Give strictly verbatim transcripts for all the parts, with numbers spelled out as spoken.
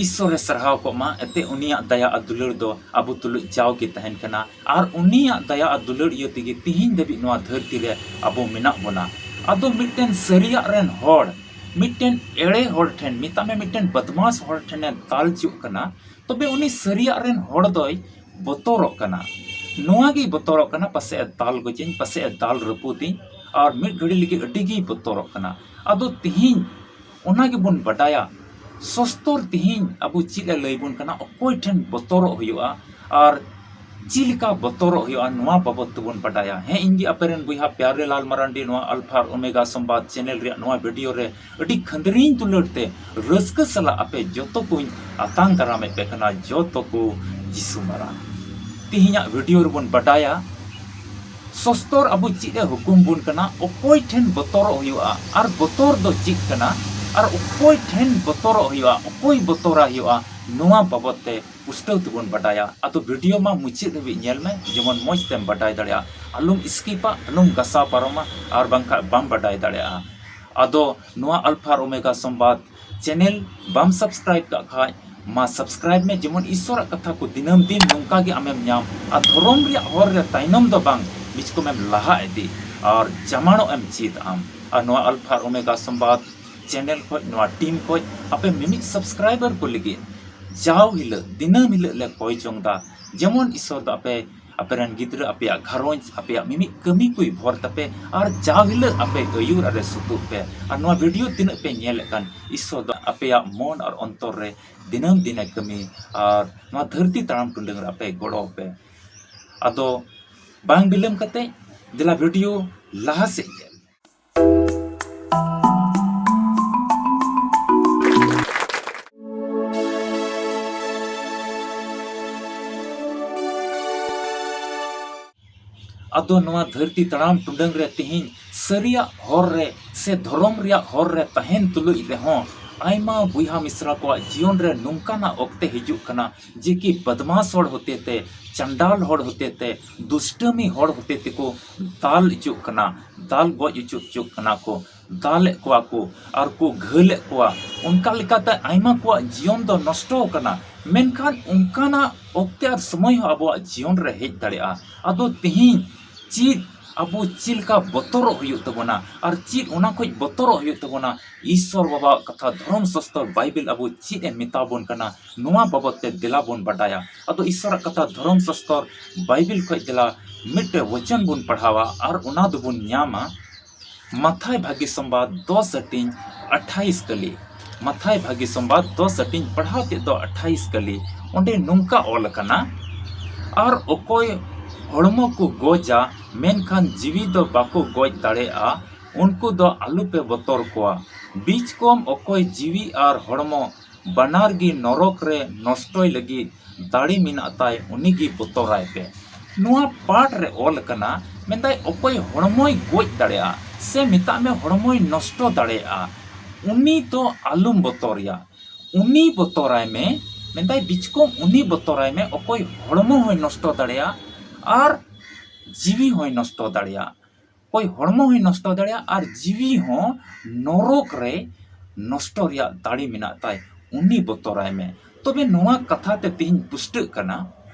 ᱤᱥᱥᱚᱨᱮ ᱥᱟᱨᱦᱟᱣ ᱠᱚᱜ ᱢᱟ, ᱮᱱᱛᱮ ᱩᱱᱤᱭᱟᱜ ᱫᱟᱭᱟ ᱟᱨ ᱫᱩᱞᱟᱹᱲ ᱫᱚ ᱟᱵᱚ ᱛᱩᱞᱩᱡ ᱡᱟᱣᱜᱮ ᱛᱟᱦᱮᱱ ᱠᱟᱱᱟ᱾ ᱟᱨ ᱩᱱᱤᱭᱟᱜ ᱫᱟᱭᱟ ᱟᱨ ᱫᱩᱞᱟᱹᱲ ᱤᱭᱟᱹ ᱛᱮᱜᱮ ᱛᱤᱦᱤᱧ ᱫᱷᱟᱹᱵᱤᱡ ᱱᱚᱣᱟ ᱫᱷᱟᱹᱨᱛᱤ ᱨᱮ ᱟᱵᱚ ᱢᱮᱱᱟᱜ ᱵᱚᱱᱟ᱾ ᱟᱫᱚ ᱢᱤᱫᱴᱮᱱ ᱥᱟᱹᱨᱤᱭᱟᱜ ᱨᱮᱱ ᱦᱚᱲ ᱢᱤᱫᱴᱮᱱ ᱮᱲᱮ ᱦᱚᱲ ᱴᱷᱮᱱ, ᱢᱮᱛᱟᱜ ᱢᱮ ᱢᱤᱫᱴᱮᱱ ᱵᱚᱫᱢᱟᱥ ᱦᱚᱲ ᱴᱷᱮᱱᱮ ᱫᱟᱞ ᱦᱚᱪᱚᱜ ᱠᱟᱱᱟ, ᱛᱚᱵᱮ ᱩᱱᱤ ᱥᱟᱹᱨᱤᱭᱟᱜ ᱨᱮᱱ ᱦᱚᱲ ᱫᱚᱭ ᱵᱚᱛᱚᱨᱚᱜ ᱠᱟᱱᱟ᱾ ᱱᱚᱣᱟ ᱜᱮᱭ ᱵᱚᱛᱚᱨᱚᱜ ᱠᱟᱱᱟ, ᱯᱟᱥᱮᱡ ᱮ ᱫᱟᱞ ᱜᱚᱡᱤᱧ, ᱯᱟᱥᱮᱡ ᱮ ᱫᱟᱞ ᱨᱟᱹᱯᱩᱫᱤᱧ, ᱟᱨ ᱢᱤᱫ ᱜᱷᱟᱹᱲᱤ ᱞᱟᱹᱜᱤᱫ ᱟᱹᱰᱤ ᱜᱮᱭ ᱵᱚᱛᱚᱨᱚᱜ ᱠᱟᱱᱟ᱾ ᱟᱫᱚ ᱛᱤᱦᱤᱧ ᱚᱱᱟ ᱜᱮᱵᱚᱱ ᱵᱟᱰᱟᱭᱟ, ᱥᱚᱥᱛᱚᱨ ᱛᱤᱦᱤᱧ ᱟᱵᱚ ᱪᱮᱫ ᱮ ᱞᱟᱹᱭ ᱵᱚᱱ ᱠᱟᱱᱟ, ᱚᱠᱚᱭ ᱴᱷᱮᱱ ᱵᱚᱛᱚᱨᱚᱜ ᱦᱩᱭᱩᱜᱼᱟ ᱟᱨ ᱪᱮᱫ ᱞᱮᱠᱟ ᱵᱚᱛᱚᱨᱚᱜ ᱦᱩᱭᱩᱜᱼᱟ, ᱱᱚᱣᱟ ᱵᱟᱵᱚᱛ ᱛᱮᱵᱚᱱ ᱵᱟᱰᱟᱭᱟ᱾ ᱦᱮᱸ, ᱤᱧ ᱜᱮ ᱟᱯᱮ ᱨᱮᱱ ᱵᱚᱭᱦᱟ ᱯᱭᱟᱨᱮ ᱞᱟᱞ ᱢᱟᱨᱟᱱᱰᱤ, ᱱᱚᱣᱟ ᱟᱞᱯᱷᱟ ᱟᱨ ᱳᱢᱮᱜᱟ ᱥᱚᱢᱵᱟᱫ ᱪᱮᱱᱮᱞ ᱨᱮᱭᱟᱜ ᱱᱚᱣᱟ ᱵᱷᱤᱰᱤᱭᱳ ᱨᱮ ᱟᱹᱰᱤ ᱠᱷᱟᱹᱱᱫᱽᱨᱤᱧ ᱫᱩᱞᱟᱹᱲ ᱛᱮ ᱨᱟᱹᱥᱠᱟᱹ ᱥᱟᱞᱟᱜ ᱟᱯᱮ ᱡᱚᱛᱚ ᱠᱚᱧ ᱟᱛᱟᱝ ᱫᱟᱨᱟᱢᱮᱫ ᱯᱮ ᱠᱟᱱᱟ, ᱡᱚᱛᱚ ᱠᱚ ᱡᱤᱥᱩ ᱢᱟᱨᱟᱝ᱾ ᱛᱮᱦᱮᱧᱟᱜ ᱵᱷᱤᱰᱤᱭᱳ ᱨᱮᱵᱚᱱ ᱵᱟᱰᱟᱭᱟ, ᱥᱚᱥᱛᱚᱨ ᱟᱵᱚ ᱪᱮᱫ ᱮ ᱦᱩᱠᱩᱢ ᱵᱚᱱ ᱠᱟᱱᱟ, ᱚᱠᱚᱭ ᱴᱷᱮᱱ ᱵᱚᱛᱚᱨᱚᱜ ᱦᱩᱭᱩᱜᱼᱟ ᱟᱨ ᱵᱚᱛᱚᱨ ᱫᱚ ᱪᱮᱫ ᱠᱟᱱᱟ, ᱟᱨ ᱚᱠᱚᱭ ᱴᱷᱮᱱ ᱵᱚᱛᱚᱨᱚᱜ ᱦᱩᱭᱩᱜᱼᱟ, ᱚᱠᱚᱭ ᱵᱚᱛᱚᱨᱟᱭ ᱦᱩᱭᱩᱜᱼᱟ, ᱱᱚᱣᱟ ᱵᱟᱵᱚᱛ ᱛᱮ ᱯᱩᱥᱴᱟᱹᱣ ᱛᱮᱵᱚᱱ ᱵᱟᱰᱟᱭᱟ᱾ ᱟᱫᱚ ᱵᱷᱤᱰᱤᱭᱳ ᱢᱟ ᱢᱩᱪᱟᱹᱫ ᱫᱷᱟᱹᱵᱤᱡ ᱧᱮᱞ ᱢᱮ, ᱡᱮᱢᱚᱱ ᱢᱚᱡᱽ ᱛᱮᱢ ᱵᱟᱰᱟᱭ ᱫᱟᱲᱮᱭᱟᱜᱼᱟ᱾ ᱟᱞᱚᱢ ᱥᱠᱤᱯᱟ, ᱟᱞᱚᱢ ᱜᱟᱥᱟᱣ ᱯᱟᱨᱚᱢᱟ, ᱟᱨ ᱵᱟᱝᱠᱷᱟᱱ ᱵᱟᱢ ᱵᱟᱰᱟᱭ ᱫᱟᱲᱮᱭᱟᱜᱼᱟ᱾ ᱟᱫᱚ ᱱᱚᱣᱟ ᱟᱞᱯᱷᱟ ᱟᱨ ᱳᱢᱮᱜᱟ ᱥᱚᱢᱵᱟᱫ ᱪᱮᱱᱮᱞ ᱵᱟᱢ ᱥᱟᱵᱥᱠᱨᱟᱭᱤᱵ ᱠᱟᱜ ᱠᱷᱟᱡ, ᱢᱟ ᱥᱟᱵᱥᱠᱨᱟᱭᱤᱵ ᱢᱮ, ᱡᱮᱢᱚᱱ ᱤᱥᱥᱚᱨᱟᱜ ᱠᱟᱛᱷᱟ ᱠᱚ ᱫᱤᱱᱟᱹᱢ ᱫᱤᱱ ᱱᱚᱝᱠᱟ ᱜᱮ ᱟᱢᱮᱢ ᱧᱟᱢ᱾ ᱟᱨ ᱫᱷᱚᱨᱚᱢ ᱨᱮᱭᱟᱜ ᱦᱚᱨ ᱨᱮ ᱛᱟᱭᱱᱚᱢ ᱫᱚ ᱵᱟᱝ, ᱵᱤᱪᱠᱚᱢ ᱮᱢ ᱞᱟᱦᱟ ᱤᱫᱤ ᱟᱨ ᱡᱟᱢᱟᱲᱚᱜ ᱮᱢ ᱪᱮᱫ ᱟᱢ᱾ ᱟᱨ ᱱᱚᱣᱟ ᱟᱞᱯᱷᱟ ᱟᱨ ᱳᱢᱮᱜᱟ ᱥᱚᱢᱵᱟᱫ ᱪᱮᱱᱮᱞ ᱠᱷᱚᱡ, ᱱᱚᱣᱟ ᱴᱤᱢ ᱠᱷᱚᱡ ᱟᱯᱮ ᱢᱤᱢᱤᱫ ᱥᱟᱵᱥᱠᱨᱟᱭᱵᱟᱨ ᱠᱚ ᱞᱟᱹᱜᱤᱫ ᱡᱟᱣ ᱦᱤᱞᱳᱜ, ᱫᱤᱱᱟᱹᱢ ᱦᱤᱞᱳᱜ ᱞᱮ ᱠᱚᱭ ᱡᱚᱝ ᱫᱟ, ᱡᱮᱢᱚᱱ ᱤᱥᱥᱚᱨ ᱫᱚ ᱟᱯᱮ, ᱟᱯᱮ ᱨᱮᱱ ᱜᱤᱫᱽᱨᱟᱹ, ᱟᱯᱮᱭᱟᱜ ᱜᱷᱟᱨᱚᱸᱡᱽ, ᱟᱯᱮᱭᱟᱜ ᱢᱤᱢᱤᱫ ᱠᱟᱹᱢᱤ ᱠᱚᱭ ᱵᱷᱚᱨ ᱛᱟᱯᱮ, ᱟᱨ ᱡᱟᱣ ᱦᱤᱞᱳᱜ ᱟᱯᱮ ᱟᱹᱭᱩᱨ ᱟᱨᱮ ᱥᱩᱛᱩᱜ ᱯᱮ᱾ ᱟᱨ ᱱᱚᱣᱟ ᱵᱷᱤᱰᱤᱭᱳ ᱛᱤᱱᱟᱹᱜ ᱯᱮ ᱧᱮᱞᱮᱫ ᱠᱟᱱ, ᱤᱥᱥᱚᱨ ᱫᱚ ᱟᱯᱮᱭᱟᱜ ᱢᱚᱱ ᱟᱨ ᱚᱱᱛᱚᱨ ᱨᱮ ᱫᱤᱱᱟᱹᱢ ᱫᱤᱱᱮ ᱠᱟᱹᱢᱤ ᱟᱨ ᱱᱚᱣᱟ ᱫᱷᱟᱹᱨᱛᱤ ᱛᱟᱲᱟᱢ ᱴᱩᱰᱟᱹᱝ ᱨᱮ ᱟᱯᱮ ᱜᱚᱲᱚ ᱟᱯᱮ᱾ ᱟᱫᱚ ᱵᱟᱝ ᱵᱤᱞᱚᱢ ᱠᱟᱛᱮ ᱫᱮᱞᱟ ᱵᱷᱤᱰᱤᱭᱳ ᱞᱟᱦᱟ ᱥᱮᱫ ᱧᱮᱞ᱾ ᱟᱫᱚ ᱱᱚᱣᱟ ᱫᱷᱟᱹᱨᱛᱤ ᱛᱟᱲᱟᱢ ᱴᱩᱰᱟᱹᱝ ᱨᱮ ᱛᱤᱦᱤᱧ ᱥᱟᱹᱨᱤᱭᱟᱜ ᱦᱚᱨ ᱨᱮ ᱥᱮ ᱫᱷᱚᱨᱚᱢ ᱨᱮᱭᱟᱜ ᱦᱚᱨ ᱨᱮ ᱛᱟᱦᱮᱱ ᱛᱩᱞᱩᱡ ᱨᱮᱦᱚᱸ, ᱟᱭᱢᱟ ᱵᱚᱭᱦᱟ ᱢᱤᱥᱨᱟ ᱠᱚᱣᱟᱜ ᱡᱤᱭᱚᱱ ᱨᱮ ᱱᱚᱝᱠᱟᱱᱟᱜ ᱚᱠᱛᱮ ᱦᱤᱡᱩᱜ ᱠᱟᱱᱟ, ᱡᱮ ᱠᱤ ᱵᱚᱫᱢᱟᱥ ᱦᱚᱲ ᱦᱚᱛᱮᱛᱮ, ᱪᱟᱱᱰᱟᱞ ᱦᱚᱲ ᱦᱚᱛᱮᱛᱮ, ᱫᱩᱥᱴᱟᱹᱢᱤ ᱦᱚᱲ ᱦᱚᱛᱮᱛᱮ ᱠᱚ ᱫᱟᱞ ᱦᱚᱪᱚᱜ ᱠᱟᱱᱟ, ᱫᱟᱞ ᱜᱚᱡ ᱦᱚᱪᱚ ᱦᱚᱪᱚᱜ ᱠᱟᱱᱟ ᱠᱚ᱾ ᱫᱟᱞᱮᱫ ᱠᱚᱣᱟ ᱠᱚ ᱟᱨ ᱠᱚ ᱜᱷᱟᱹᱞᱮᱫ ᱠᱚᱣᱟ᱾ ᱚᱱᱠᱟ ᱞᱮᱠᱟᱛᱮ ᱟᱭᱢᱟ ᱠᱚᱣᱟᱜ ᱡᱤᱭᱚᱱ ᱫᱚ ᱱᱚᱥᱴᱚ ᱟᱠᱟᱱᱟ᱾ ᱢᱮᱱᱠᱷᱟᱱ ᱚᱱᱠᱟᱱᱟᱜ ᱚᱠᱛᱮ ᱟᱨ ᱥᱚᱢᱚᱭ ᱦᱚᱸ ᱟᱵᱚᱣᱟᱜ ᱡᱤᱭᱚᱱ ᱨᱮ ᱦᱮᱡ ᱫᱟᱲᱮᱭᱟᱜᱼᱟ᱾ ᱟᱫᱚ ᱛᱮᱦᱮᱧ ᱪᱮᱫ ᱟᱵᱚ ᱪᱮᱫ ᱞᱮᱠᱟ ᱵᱚᱛᱚᱨᱚᱜ ᱦᱩᱭᱩᱜ ᱛᱟᱵᱚᱱᱟ ᱟᱨ ᱪᱮᱫ ᱚᱱᱟ ᱠᱷᱚᱱ ᱵᱚᱛᱚᱨᱚᱜ ᱦᱩᱭᱩᱜ ᱛᱟᱵᱚᱱᱟ? ᱤᱥᱥᱚᱨ ᱵᱟᱵᱟᱣᱟᱜ ᱠᱟᱛᱷᱟ, ᱫᱷᱚᱨᱚᱢ ᱥᱟᱥᱛᱚᱨ ᱵᱟᱭᱵᱮᱞ ᱟᱵᱚ ᱪᱮᱫ ᱮ ᱢᱮᱛᱟ ᱵᱚᱱ ᱠᱟᱱᱟ, ᱱᱚᱣᱟ ᱵᱟᱵᱚᱫ ᱛᱮ ᱫᱮᱞᱟ ᱵᱚᱱ ᱵᱟᱰᱟᱭᱟ᱾ ᱟᱫᱚ ᱤᱥᱥᱚᱨᱟᱜ ᱠᱟᱛᱷᱟ, ᱫᱷᱚᱨᱚᱢ ᱥᱟᱥᱛᱚᱨ ᱵᱟᱭᱵᱮᱞ ᱠᱷᱚᱱ ᱫᱮᱞᱟ ᱢᱤᱫᱴᱮᱱ ᱵᱚᱪᱚᱱ ᱵᱚᱱ ᱯᱟᱲᱦᱟᱣᱟ ᱟᱨ ᱚᱱᱟ ᱫᱚᱵᱚᱱ ᱧᱟᱢᱟ ᱢᱟᱛᱷᱟᱭ ᱵᱷᱟᱹᱜᱤ ᱥᱚᱢᱵᱟᱫ ᱫᱚᱥ ᱦᱟᱹᱴᱤᱧ ᱟᱴᱷᱟᱭᱤᱥ ᱠᱟᱹᱞᱤ᱾ ᱢᱟᱛᱷᱟᱭ ᱵᱷᱟᱹᱜᱤ ᱥᱚᱢᱵᱟᱫ ᱫᱚᱥ ᱦᱟᱹᱴᱤᱧ ᱯᱟᱲᱦᱟᱣ ᱛᱮᱫ ᱫᱚ ᱟᱴᱷᱟᱭᱤᱥ ᱠᱟᱹᱞᱤ᱾ ᱚᱸᱰᱮ ᱱᱚᱝᱠᱟ ᱚᱞ ᱟᱠᱟᱱᱟ, ᱟᱨ ᱚᱠᱚᱭ ᱦᱚᱲᱢᱚ ᱠᱚ ᱜᱚᱡᱟ, ᱢᱮᱱᱠᱷᱟᱱ ᱡᱤᱣᱤ ᱫᱚ ᱵᱟᱠᱚ ᱜᱚᱡ ᱫᱟᱲᱮᱭᱟᱜᱼᱟ, ᱩᱱᱠᱩ ᱫᱚ ᱟᱞᱚᱯᱮ ᱵᱚᱛᱚᱨ ᱠᱚᱣᱟ᱾ ᱵᱤᱪᱠᱚᱢ ᱚᱠᱚᱭ ᱡᱤᱣᱤ ᱟᱨ ᱦᱚᱲᱢᱚ ᱵᱟᱱᱟᱨ ᱜᱮ ᱱᱚᱨᱚᱠ ᱨᱮ ᱱᱚᱥᱴᱚᱭ ᱞᱟᱹᱜᱤᱫ ᱫᱟᱲᱮ ᱢᱮᱱᱟᱜ ᱛᱟᱭ, ᱩᱱᱤ ᱜᱮ ᱵᱚᱛᱚᱨᱟᱭ ᱯᱮ᱾ ᱱᱚᱣᱟ ᱯᱟᱴ ᱨᱮ ᱚᱞ ᱟᱠᱟᱱᱟ, ᱢᱮᱱᱫᱟᱭ, ᱚᱠᱚᱭ ᱦᱚᱲᱢᱚᱭ ᱜᱚᱡ ᱫᱟᱲᱮᱭᱟᱜᱼᱟ, ᱥᱮ ᱢᱮᱛᱟᱜ ᱢᱮ ᱦᱚᱲᱢᱚᱭ ᱱᱚᱥᱴᱚ ᱫᱟᱲᱮᱭᱟᱜᱼᱟ, ᱩᱱᱤ ᱫᱚ ᱟᱞᱚᱢ ᱵᱚᱛᱚᱨᱮᱭᱟ, ᱩᱱᱤ ᱵᱚᱛᱚᱨᱟᱭ ᱢᱮ᱾ ᱢᱮᱱᱫᱟᱭ, ᱵᱤᱪᱠᱚᱢ ᱩᱱᱤ ᱵᱚᱛᱚᱨᱟᱭ ᱢᱮ, ᱚᱠᱚᱭ ᱦᱚᱲᱢᱚ ᱦᱚᱸᱭ ᱱᱚᱥᱴᱚ ᱫᱟᱲᱮᱭᱟᱜᱼᱟ ᱟᱨ ᱡᱤᱣᱤ ᱦᱚᱸᱭ ᱱᱚᱥᱴᱚ ᱫᱟᱲᱮᱭᱟᱜᱼᱟ᱾ ᱚᱠᱚᱭ ᱦᱚᱲᱢᱚ ᱦᱚᱸᱭ ᱱᱚᱥᱴᱚ ᱫᱟᱲᱮᱭᱟᱜᱼᱟ ᱟᱨ ᱡᱤᱣᱤ ᱦᱚᱸ ᱱᱚᱨᱚᱠ ᱨᱮ ᱱᱚᱥᱴᱚ ᱨᱮᱭᱟᱜ ᱫᱟᱲᱮ ᱢᱮᱱᱟᱜ ᱛᱟᱭ, ᱩᱱᱤ ᱵᱚᱛᱚᱨᱟᱭ ᱢᱮ᱾ ᱛᱚᱵᱮ ᱱᱚᱣᱟ ᱠᱟᱛᱷᱟ ᱛᱮ ᱛᱮᱦᱮᱧ ᱯᱩᱥᱴᱟᱹᱜ ᱠᱟᱱᱟ,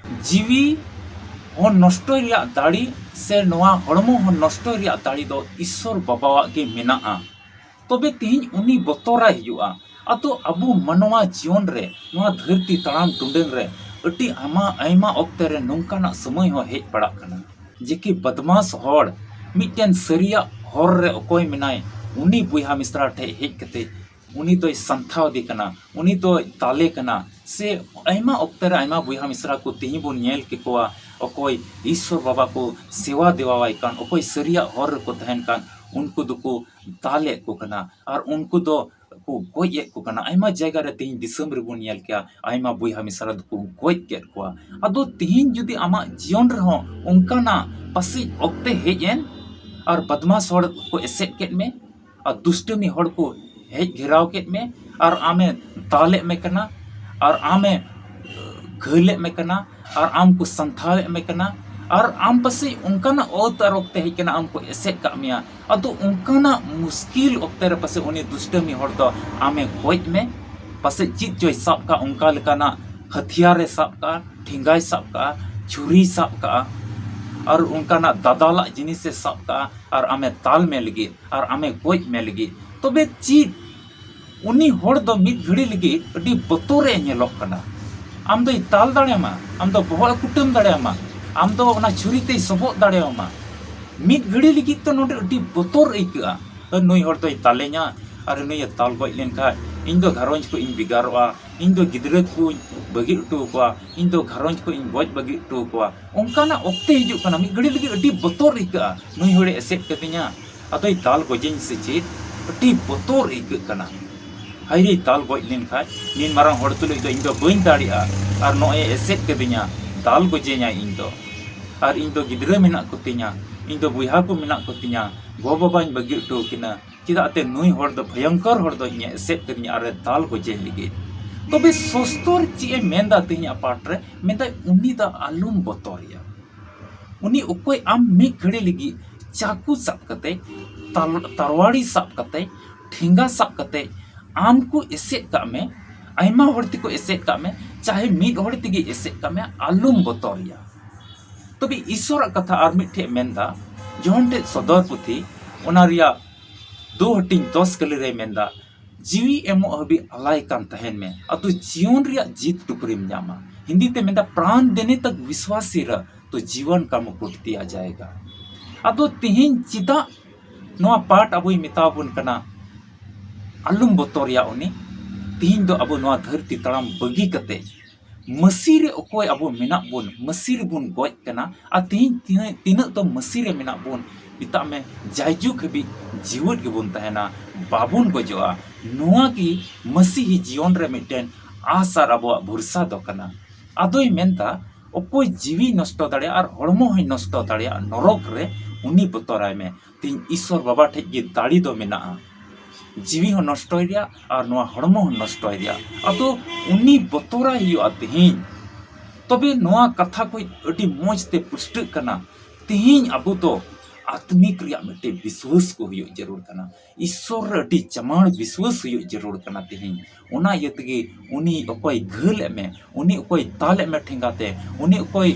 ᱡᱤᱣᱤ ᱦᱚᱸ ᱱᱚᱥᱴᱚᱭ ᱨᱮᱭᱟᱜ ᱫᱟᱲᱮ ᱥᱮ ᱱᱚᱣᱟ ᱦᱚᱲᱢᱚ ᱦᱚᱸ ᱱᱚᱥᱴᱚᱭ ᱨᱮᱭᱟᱜ ᱫᱟᱲᱮ ᱫᱚ ᱤᱥᱥᱚᱨ ᱵᱟᱵᱟᱣᱟᱜ ᱜᱮ ᱢᱮᱱᱟᱜᱼᱟ᱾ ᱛᱚᱵᱮ ᱛᱮᱦᱮᱧ ᱩᱱᱤ ᱵᱚᱛᱚᱨᱟᱭ ᱦᱩᱭᱩᱜᱼᱟ᱾ ᱟᱫᱚ ᱟᱵᱚ ᱢᱟᱱᱣᱟ ᱡᱤᱭᱚᱱ ᱨᱮ, ᱱᱚᱣᱟ ᱫᱷᱟᱹᱨᱛᱤ ᱛᱟᱲᱟᱢ ᱴᱩᱰᱟᱹᱝ ᱨᱮ ᱟᱹᱰᱤ ᱟᱭᱢᱟ, ᱟᱭᱢᱟ ᱚᱠᱛᱮ ᱨᱮ ᱱᱚᱝᱠᱟᱱᱟᱜ ᱥᱚᱢᱚᱭ ᱦᱚᱸ ᱦᱮᱡ ᱯᱟᱲᱟᱜ ᱠᱟᱱᱟ᱾ ᱡᱮ ᱠᱤ ᱵᱟᱫᱢᱟᱥ ᱦᱚᱲ ᱢᱤᱫᱴᱮᱱ ᱥᱟᱹᱨᱤᱭᱟᱜ ᱦᱚᱨ ᱨᱮ ᱚᱠᱚᱭ ᱢᱮᱱᱟᱭ, ᱩᱱᱤ ᱵᱚᱭᱦᱟ ᱢᱤᱥᱨᱟ ᱴᱷᱮᱡ ᱦᱮᱡ ᱠᱟᱛᱮ ᱩᱱᱤ ᱫᱚᱭ ᱥᱟᱱᱛᱷᱟᱣ ᱫᱮ ᱠᱟᱱᱟ, ᱩᱱᱤ ᱫᱚᱭ ᱫᱟᱞᱮ ᱠᱟᱱᱟ᱾ ᱥᱮ ᱟᱭᱢᱟ ᱚᱠᱛᱮ ᱨᱮ ᱟᱭᱢᱟ ᱵᱚᱭᱦᱟ ᱢᱤᱥᱨᱟ ᱠᱚ ᱛᱮᱦᱮᱧ ᱵᱚᱱ ᱧᱮᱞ ᱠᱮᱠᱚᱣᱟ, ᱚᱠᱚᱭ ᱤᱥᱥᱚᱨ ᱵᱟᱵᱟ ᱠᱚ ᱥᱮᱣᱟ ᱫᱮᱣᱟᱣᱟᱭ ᱠᱟᱱ, ᱚᱠᱚᱭ ᱥᱟᱹᱨᱤᱭᱟᱜ ᱦᱚᱨ ᱨᱮᱠᱚ ᱛᱟᱦᱮᱱ ᱠᱟᱱ, ᱩᱱᱠᱩ ᱫᱚᱠᱚ ᱫᱟᱞᱮᱫ ᱠᱚ ᱠᱟᱱᱟ ᱟᱨ ᱩᱱᱠᱩ ᱫᱚ ᱠᱚ ᱜᱚᱡ ᱮᱫ ᱠᱚ ᱠᱟᱱᱟ᱾ ᱟᱭᱢᱟ ᱡᱟᱭᱜᱟ ᱨᱮ ᱛᱮᱦᱮᱧ ᱫᱤᱥᱚᱢ ᱨᱮᱵᱚᱱ ᱧᱮᱞ ᱠᱮᱭᱟ, ᱟᱭᱢᱟ ᱵᱚᱭᱦᱟ ᱢᱤᱥᱨᱟ ᱫᱚᱠᱚ ᱜᱚᱡ ᱠᱮᱫ ᱠᱚᱣᱟ᱾ ᱟᱫᱚ ᱛᱮᱦᱮᱧ ᱡᱩᱫᱤ ᱟᱢᱟᱜ ᱡᱤᱭᱚᱱ ᱨᱮᱦᱚᱸ ᱚᱱᱠᱟᱱᱟᱜ ᱯᱟᱥᱮᱡ ᱚᱠᱛᱮ ᱦᱮᱡ ᱮᱱ ᱟᱨ ᱵᱟᱫᱢᱟᱥ ᱦᱚᱲ ᱠᱚ ᱮᱥᱮᱫ ᱠᱮᱫ ᱢᱮ ᱟᱨ ᱫᱩᱥᱴᱟᱹᱢᱤ ᱦᱚᱲ ᱠᱚ ᱦᱮᱡ ᱜᱷᱮᱨᱟᱣ ᱠᱮᱫ ᱢᱮ ᱟᱨ ᱟᱢᱮ ᱫᱟᱞᱮᱫ ᱢᱮ ᱠᱟᱱᱟ ᱟᱨ ᱟᱢᱮ ᱜᱷᱟᱹᱞᱮᱫ ᱢᱮ ᱠᱟᱱᱟ ᱟᱨ ᱟᱢ ᱠᱚ ᱥᱟᱱᱛᱷᱟᱣᱮᱫ ᱢᱮ ᱠᱟᱱᱟ ᱟᱨ ᱟᱢ ᱯᱟᱥᱮᱡ ᱚᱱᱠᱟᱱᱟᱜ ᱚᱛ ᱟᱨ ᱚᱠᱛᱮ ᱦᱮᱡ ᱠᱟᱱᱟ, ᱟᱢ ᱠᱚ ᱮᱥᱮᱫ ᱠᱟᱜ ᱢᱮᱭᱟ᱾ ᱟᱫᱚ ᱚᱱᱠᱟᱱᱟᱜ ᱢᱩᱥᱠᱤᱞ ᱚᱠᱛᱮ ᱨᱮ ᱯᱟᱥᱮᱡ ᱩᱱᱤ ᱫᱩᱥᱴᱟᱹᱢᱤ ᱦᱚᱲ ᱫᱚ ᱟᱢᱮ ᱜᱚᱡ ᱢᱮ, ᱯᱟᱥᱮᱡ ᱪᱮᱫ ᱪᱚᱭ ᱥᱟᱵ ᱠᱟᱜ, ᱚᱱᱠᱟ ᱞᱮᱠᱟᱱᱟᱜ ᱦᱟᱛᱤᱭᱟᱨᱮ ᱥᱟᱵ ᱠᱟᱜᱼᱟ, ᱴᱷᱮᱸᱜᱟᱭ ᱥᱟᱵ ᱠᱟᱜᱼᱟ, ᱪᱷᱩᱨᱤᱭ ᱥᱟᱵ ᱠᱟᱜᱼᱟ, ᱟᱨ ᱚᱱᱠᱟᱱᱟᱜ ᱫᱟᱫᱟᱞᱟᱜ ᱡᱤᱱᱤᱥᱮ ᱥᱟᱵ ᱠᱟᱜᱼᱟ, ᱟᱨ ᱟᱢᱮ ᱫᱟᱞ ᱢᱮ ᱞᱟᱹᱜᱤᱫ, ᱟᱨ ᱟᱢᱮ ᱜᱚᱡ ᱢᱮ ᱞᱟᱹᱜᱤᱫ᱾ ᱛᱚᱵᱮ ᱪᱮᱫ ᱩᱱᱤ ᱦᱚᱲ ᱫᱚ ᱢᱤᱫ ᱜᱷᱟᱹᱲᱤ ᱞᱟᱹᱜᱤᱫ ᱟᱹᱰᱤ ᱵᱚᱛᱚᱨ ᱮ ᱧᱮᱞᱚᱜ ᱠᱟᱱᱟ᱾ ᱟᱢ ᱫᱚᱭ ᱫᱟᱞ ᱫᱟᱲᱮᱭᱟᱢᱟ, ᱟᱢ ᱫᱚ ᱵᱚᱦᱚᱜ ᱮ ᱠᱩᱴᱟᱹᱢ ᱫᱟᱲᱮᱭᱟᱢᱟ, ᱟᱢ ᱫᱚ ᱚᱱᱟ ᱪᱷᱩᱨᱤ ᱛᱮᱭ ᱥᱚᱵᱚᱜ ᱫᱟᱲᱮᱭᱟᱢᱟ᱾ ᱢᱤᱫ ᱜᱷᱟᱹᱲᱤ ᱞᱟᱹᱜᱤᱫ ᱛᱮ ᱱᱚᱰᱮ ᱟᱹᱰᱤ ᱵᱚᱛᱚᱨ ᱟᱹᱭᱠᱟᱹᱜᱼᱟ᱾ ᱱᱩᱭ ᱦᱚᱲ ᱫᱚᱭ ᱫᱟᱞᱮᱧᱟ, ᱟᱨ ᱱᱩᱭᱮ ᱫᱟᱞ ᱜᱚᱡ ᱞᱮᱱᱠᱷᱟᱱ ᱤᱧ ᱫᱚ ᱜᱷᱟᱨᱚᱸᱡᱽ ᱠᱷᱚᱱ ᱤᱧ ᱵᱷᱮᱜᱟᱨᱚᱜᱼᱟ, ᱤᱧ ᱫᱚ ᱜᱤᱫᱽᱨᱟᱹ ᱠᱚᱧ ᱵᱟᱹᱜᱤ ᱦᱚᱴᱚ ᱟᱠᱚᱣᱟ, ᱤᱧ ᱫᱚ ᱜᱷᱟᱨᱚᱸᱡᱽ ᱠᱷᱚᱱ ᱤᱧ ᱜᱚᱡ ᱵᱟᱹᱜᱤ ᱦᱚᱴᱚ ᱟᱠᱚᱣᱟ᱾ ᱚᱱᱠᱟᱱᱟᱜ ᱚᱠᱛᱮ ᱦᱤᱡᱩᱜ ᱠᱟᱱᱟ, ᱢᱤᱫ ᱜᱷᱟᱹᱲᱤ ᱞᱟᱹᱜᱤᱫ ᱟᱹᱰᱤ ᱵᱚᱛᱚᱨ ᱟᱹᱭᱠᱟᱹᱜᱼᱟ, ᱱᱩᱭ ᱦᱚᱲᱮ ᱮᱥᱮᱫ ᱠᱟᱹᱫᱤᱧᱟ, ᱟᱫᱚᱭ ᱫᱟᱞ ᱜᱚᱡᱮᱧ ᱥᱮ ᱪᱮᱫ, ᱟᱹᱰᱤ ᱵᱚᱛᱚᱨ ᱟᱹᱭᱠᱟᱹᱜ ᱠᱟᱱᱟ᱾ ᱦᱟᱭᱨᱮ, ᱫᱟᱞ ᱜᱚᱡ ᱞᱮᱱᱠᱷᱟᱡ ᱱᱤᱱ ᱢᱟᱨᱟᱝ ᱦᱚᱲ ᱛᱩᱞᱩᱡ ᱫᱚ ᱤᱧ ᱫᱚ ᱵᱟᱹᱧ ᱫᱟᱲᱮᱭᱟᱜᱼᱟ, ᱟᱨ ᱱᱚᱜᱼᱚᱭ ᱮ ᱮᱥᱮᱫ ᱠᱟᱹᱫᱤᱧᱟ, ᱫᱟᱞ ᱜᱚᱡᱮᱧᱟᱭ ᱤᱧ ᱫᱚ, ᱟᱨ ᱤᱧ ᱫᱚ ᱜᱤᱫᱽᱨᱟᱹ ᱢᱮᱱᱟᱜ ᱠᱚᱛᱤᱧᱟ, ᱤᱧ ᱫᱚ ᱵᱚᱭᱦᱟ ᱠᱚ ᱢᱮᱱᱟᱜ ᱠᱚᱛᱤᱧᱟ, ᱜᱚ ᱵᱟᱵᱟᱧ ᱵᱟᱹᱜᱤ ᱦᱚᱴᱚ ᱟᱹᱠᱤᱱᱟ, ᱪᱮᱫᱟᱜ ᱛᱮ ᱱᱩᱭ ᱦᱚᱲ ᱫᱚ ᱵᱷᱚᱭᱚᱝᱠᱚᱨ ᱦᱚᱲ ᱫᱚ ᱤᱧᱮ ᱮᱥᱮᱫ ᱠᱟᱹᱫᱤᱧᱟ ᱟᱨᱮ ᱫᱟᱞ ᱜᱚᱡᱮᱧ ᱞᱟᱹᱜᱤᱫ᱾ ᱛᱚᱵᱮ ᱥᱚᱥᱛᱚᱨ ᱪᱮᱫ ᱮ ᱢᱮᱱᱫᱟ ᱛᱮᱦᱮᱧᱟᱜ ᱯᱟᱴ ᱨᱮ? ᱢᱮᱱᱫᱟᱭ, ᱩᱱᱤ ᱫᱚ ᱟᱞᱚᱢ ᱵᱚᱛᱚᱨᱮᱭᱟ᱾ ᱩᱱᱤ ᱚᱠᱚᱭ ᱟᱢ ᱢᱤᱫ ᱜᱷᱟᱹᱲᱤ ᱞᱟᱹᱜᱤᱫ ᱪᱟᱠᱩ ᱥᱟᱵ ᱠᱟᱛᱮ, ᱛᱟᱞ-, ᱛᱟᱨᱣᱟᱲᱤ ᱥᱟᱵ ᱠᱟᱛᱮ, ᱴᱷᱮᱸᱜᱟ ᱥᱟᱵ ᱠᱟᱛᱮ ᱟᱢ ᱠᱚ ᱮᱥᱮᱫ ᱠᱟᱜ ᱢᱮ, ᱟᱭᱢᱟ ᱦᱚᱲ ᱛᱮᱠᱚ ᱮᱥᱮᱫ ᱠᱟᱜ ᱢᱮ, ᱪᱟᱦᱮ ᱢᱤᱫ ᱦᱚᱲ ᱛᱮᱜᱮ ᱮᱥᱮᱫ ᱠᱟᱜ ᱢᱮ, ᱟᱞᱚᱢ ᱵᱚᱛᱚᱨᱮᱭᱟ᱾ ᱛᱚᱵᱮ ᱤᱥᱚᱨᱟᱜ ᱠᱟᱛᱷᱟ ᱟᱨ ᱢᱤᱫᱴᱷᱮᱡ ᱢᱮᱱᱫᱟ, ᱡᱚᱦᱚᱱ ᱴᱷᱮᱡ ᱥᱚᱫᱚᱨ ᱯᱩᱛᱷᱤ, ᱚᱱᱟ ᱨᱮᱭᱟᱜ ᱫᱩ ᱦᱟᱹᱴᱤᱧ ᱫᱚᱥ ᱠᱟᱹᱞᱤ ᱨᱮ ᱢᱮᱱᱫᱟ, ᱡᱤᱣᱤ ᱮᱢᱚᱜ ᱦᱟᱹᱵᱤᱡ ᱟᱞᱟᱭ ᱠᱟᱱ ᱛᱟᱦᱮᱱ ᱢᱮ, ᱟᱫᱚ ᱡᱤᱭᱚᱱ ᱨᱮᱭᱟᱜ ᱡᱤᱛ ᱴᱩᱠᱩᱨᱤᱢ ᱧᱟᱢᱟ᱾ ᱦᱤᱱᱫᱤ ᱛᱮ ᱢᱮᱱᱫᱟ, ᱯᱨᱟᱱ ᱫᱮᱱᱮ ᱛᱟᱠ ᱵᱤᱥᱣᱟᱥᱤ ᱨᱟ, ᱛᱚ ᱡᱤᱣᱚᱱ ᱠᱟ ᱢᱩᱠᱩᱴ ᱫᱤᱭᱟ ᱡᱟᱭᱮᱜᱟ᱾ ᱟᱫᱚ ᱛᱤᱦᱤᱧ ᱪᱮᱫᱟᱜ ᱱᱚᱣᱟ ᱯᱟᱴ ᱟᱵᱚᱭ ᱢᱮᱛᱟ ᱵᱚᱱ ᱠᱟᱱᱟ, ᱟᱞᱚᱢ ᱵᱚᱛᱚᱨᱮᱭᱟ ᱩᱱᱤ? ᱛᱤᱦᱤᱧ ᱫᱚ ᱟᱵᱚ ᱱᱚᱣᱟ ᱫᱷᱟᱹᱨᱛᱤ ᱛᱟᱲᱟᱢ ᱵᱟᱹᱜᱤ ᱠᱟᱛᱮ ᱢᱟᱹᱥᱤ ᱨᱮ ᱚᱠᱚᱭ ᱟᱵᱚ ᱢᱮᱱᱟᱜ ᱵᱚᱱ, ᱢᱟᱹᱥᱤ ᱨᱮᱵᱚᱱ ᱜᱚᱡ ᱠᱟᱱᱟ᱾ ᱟᱨ ᱛᱤᱦᱤᱧ ᱛᱤᱱᱟᱹᱜ, ᱛᱤᱱᱟᱹᱜ ᱫᱚ ᱢᱟᱹᱥᱤ ᱨᱮ ᱢᱮᱱᱟᱜ ᱵᱚᱱ, ᱢᱮᱛᱟᱜ ᱢᱮ, ᱡᱟᱭᱡᱩᱜᱽ ᱦᱟᱹᱵᱤᱡ ᱡᱤᱣᱮᱫ ᱜᱮᱵᱚᱱ ᱛᱟᱦᱮᱱᱟ, ᱵᱟᱵᱚᱱ ᱜᱚᱡᱚᱜᱼᱟ᱾ ᱱᱚᱣᱟ ᱜᱮ ᱢᱟᱹᱥᱤᱦᱤ ᱡᱤᱭᱚᱱ ᱨᱮ ᱢᱤᱫᱴᱮᱱ ᱟᱥ ᱟᱨ ᱟᱵᱚᱣᱟᱜ ᱵᱷᱚᱨᱥᱟ ᱫᱚ ᱠᱟᱱᱟ᱾ ᱟᱫᱚᱭ ᱢᱮᱱᱫᱟ, ᱚᱠᱚᱭ ᱡᱤᱣᱤ ᱱᱚᱥᱴᱚ ᱫᱟᱲᱮᱭᱟᱜᱼᱟ ᱟᱨ ᱦᱚᱲᱢᱚ ᱦᱚᱸᱭ ᱱᱚᱥᱴᱚ ᱫᱟᱲᱮᱭᱟᱜᱼᱟ ᱱᱚᱨᱚᱠ ᱨᱮ, ᱩᱱᱤ ᱵᱚᱛᱚᱨᱟᱭ ᱢᱮ᱾ ᱛᱤᱦᱤᱧ ᱤᱥᱥᱚᱨ ᱵᱟᱵᱟ ᱴᱷᱮᱡ ᱜᱮ ᱫᱟᱲᱮ ᱫᱚ ᱢᱮᱱᱟᱜᱼᱟ, ᱡᱤᱣᱤ ᱦᱚᱸ ᱱᱚᱥᱴᱚᱭ ᱨᱮᱭᱟᱜ ᱟᱨ ᱱᱚᱣᱟ ᱦᱚᱲᱢᱚ ᱦᱚᱸ ᱱᱚᱥᱴᱚᱭ ᱨᱮᱭᱟᱜ᱾ ᱟᱫᱚ ᱩᱱᱤ ᱵᱚᱛᱚᱨᱟᱭ ᱦᱩᱭᱩᱜᱼᱟ ᱛᱤᱦᱤᱧ᱾ ᱛᱚᱵᱮ ᱱᱚᱣᱟ ᱠᱟᱛᱷᱟ ᱠᱚ ᱟᱹᱰᱤ ᱢᱚᱡᱽ ᱛᱮ ᱯᱩᱥᱴᱟᱹᱜ ᱠᱟᱱᱟ᱾ ᱛᱮᱦᱮᱧ ᱟᱵᱚ ᱫᱚ ᱟᱛᱢᱤᱠ ᱨᱮᱭᱟᱜ ᱢᱤᱫᱴᱮᱱ ᱵᱤᱥᱣᱟᱹᱥ ᱠᱚ ᱦᱩᱭᱩᱜ ᱡᱟᱹᱨᱩᱲ ᱠᱟᱱᱟ᱾ ᱤᱥᱥᱚᱨ ᱨᱮ ᱟᱹᱰᱤ ᱪᱟᱢᱟᱲ ᱵᱤᱥᱣᱟᱹᱥ ᱦᱩᱭᱩᱜ ᱡᱟᱹᱨᱩᱲ ᱠᱟᱱᱟ ᱛᱮᱦᱮᱧ᱾ ᱚᱱᱟ ᱤᱭᱟᱹ ᱛᱮᱜᱮ ᱩᱱᱤ ᱚᱠᱚᱭ ᱜᱷᱟᱹᱞ ᱮᱫ ᱢᱮ, ᱩᱱᱤ ᱚᱠᱚᱭ ᱛᱟᱞ ᱮᱫ ᱢᱮ ᱴᱷᱮᱸᱜᱟ ᱛᱮ, ᱩᱱᱤ ᱚᱠᱚᱭ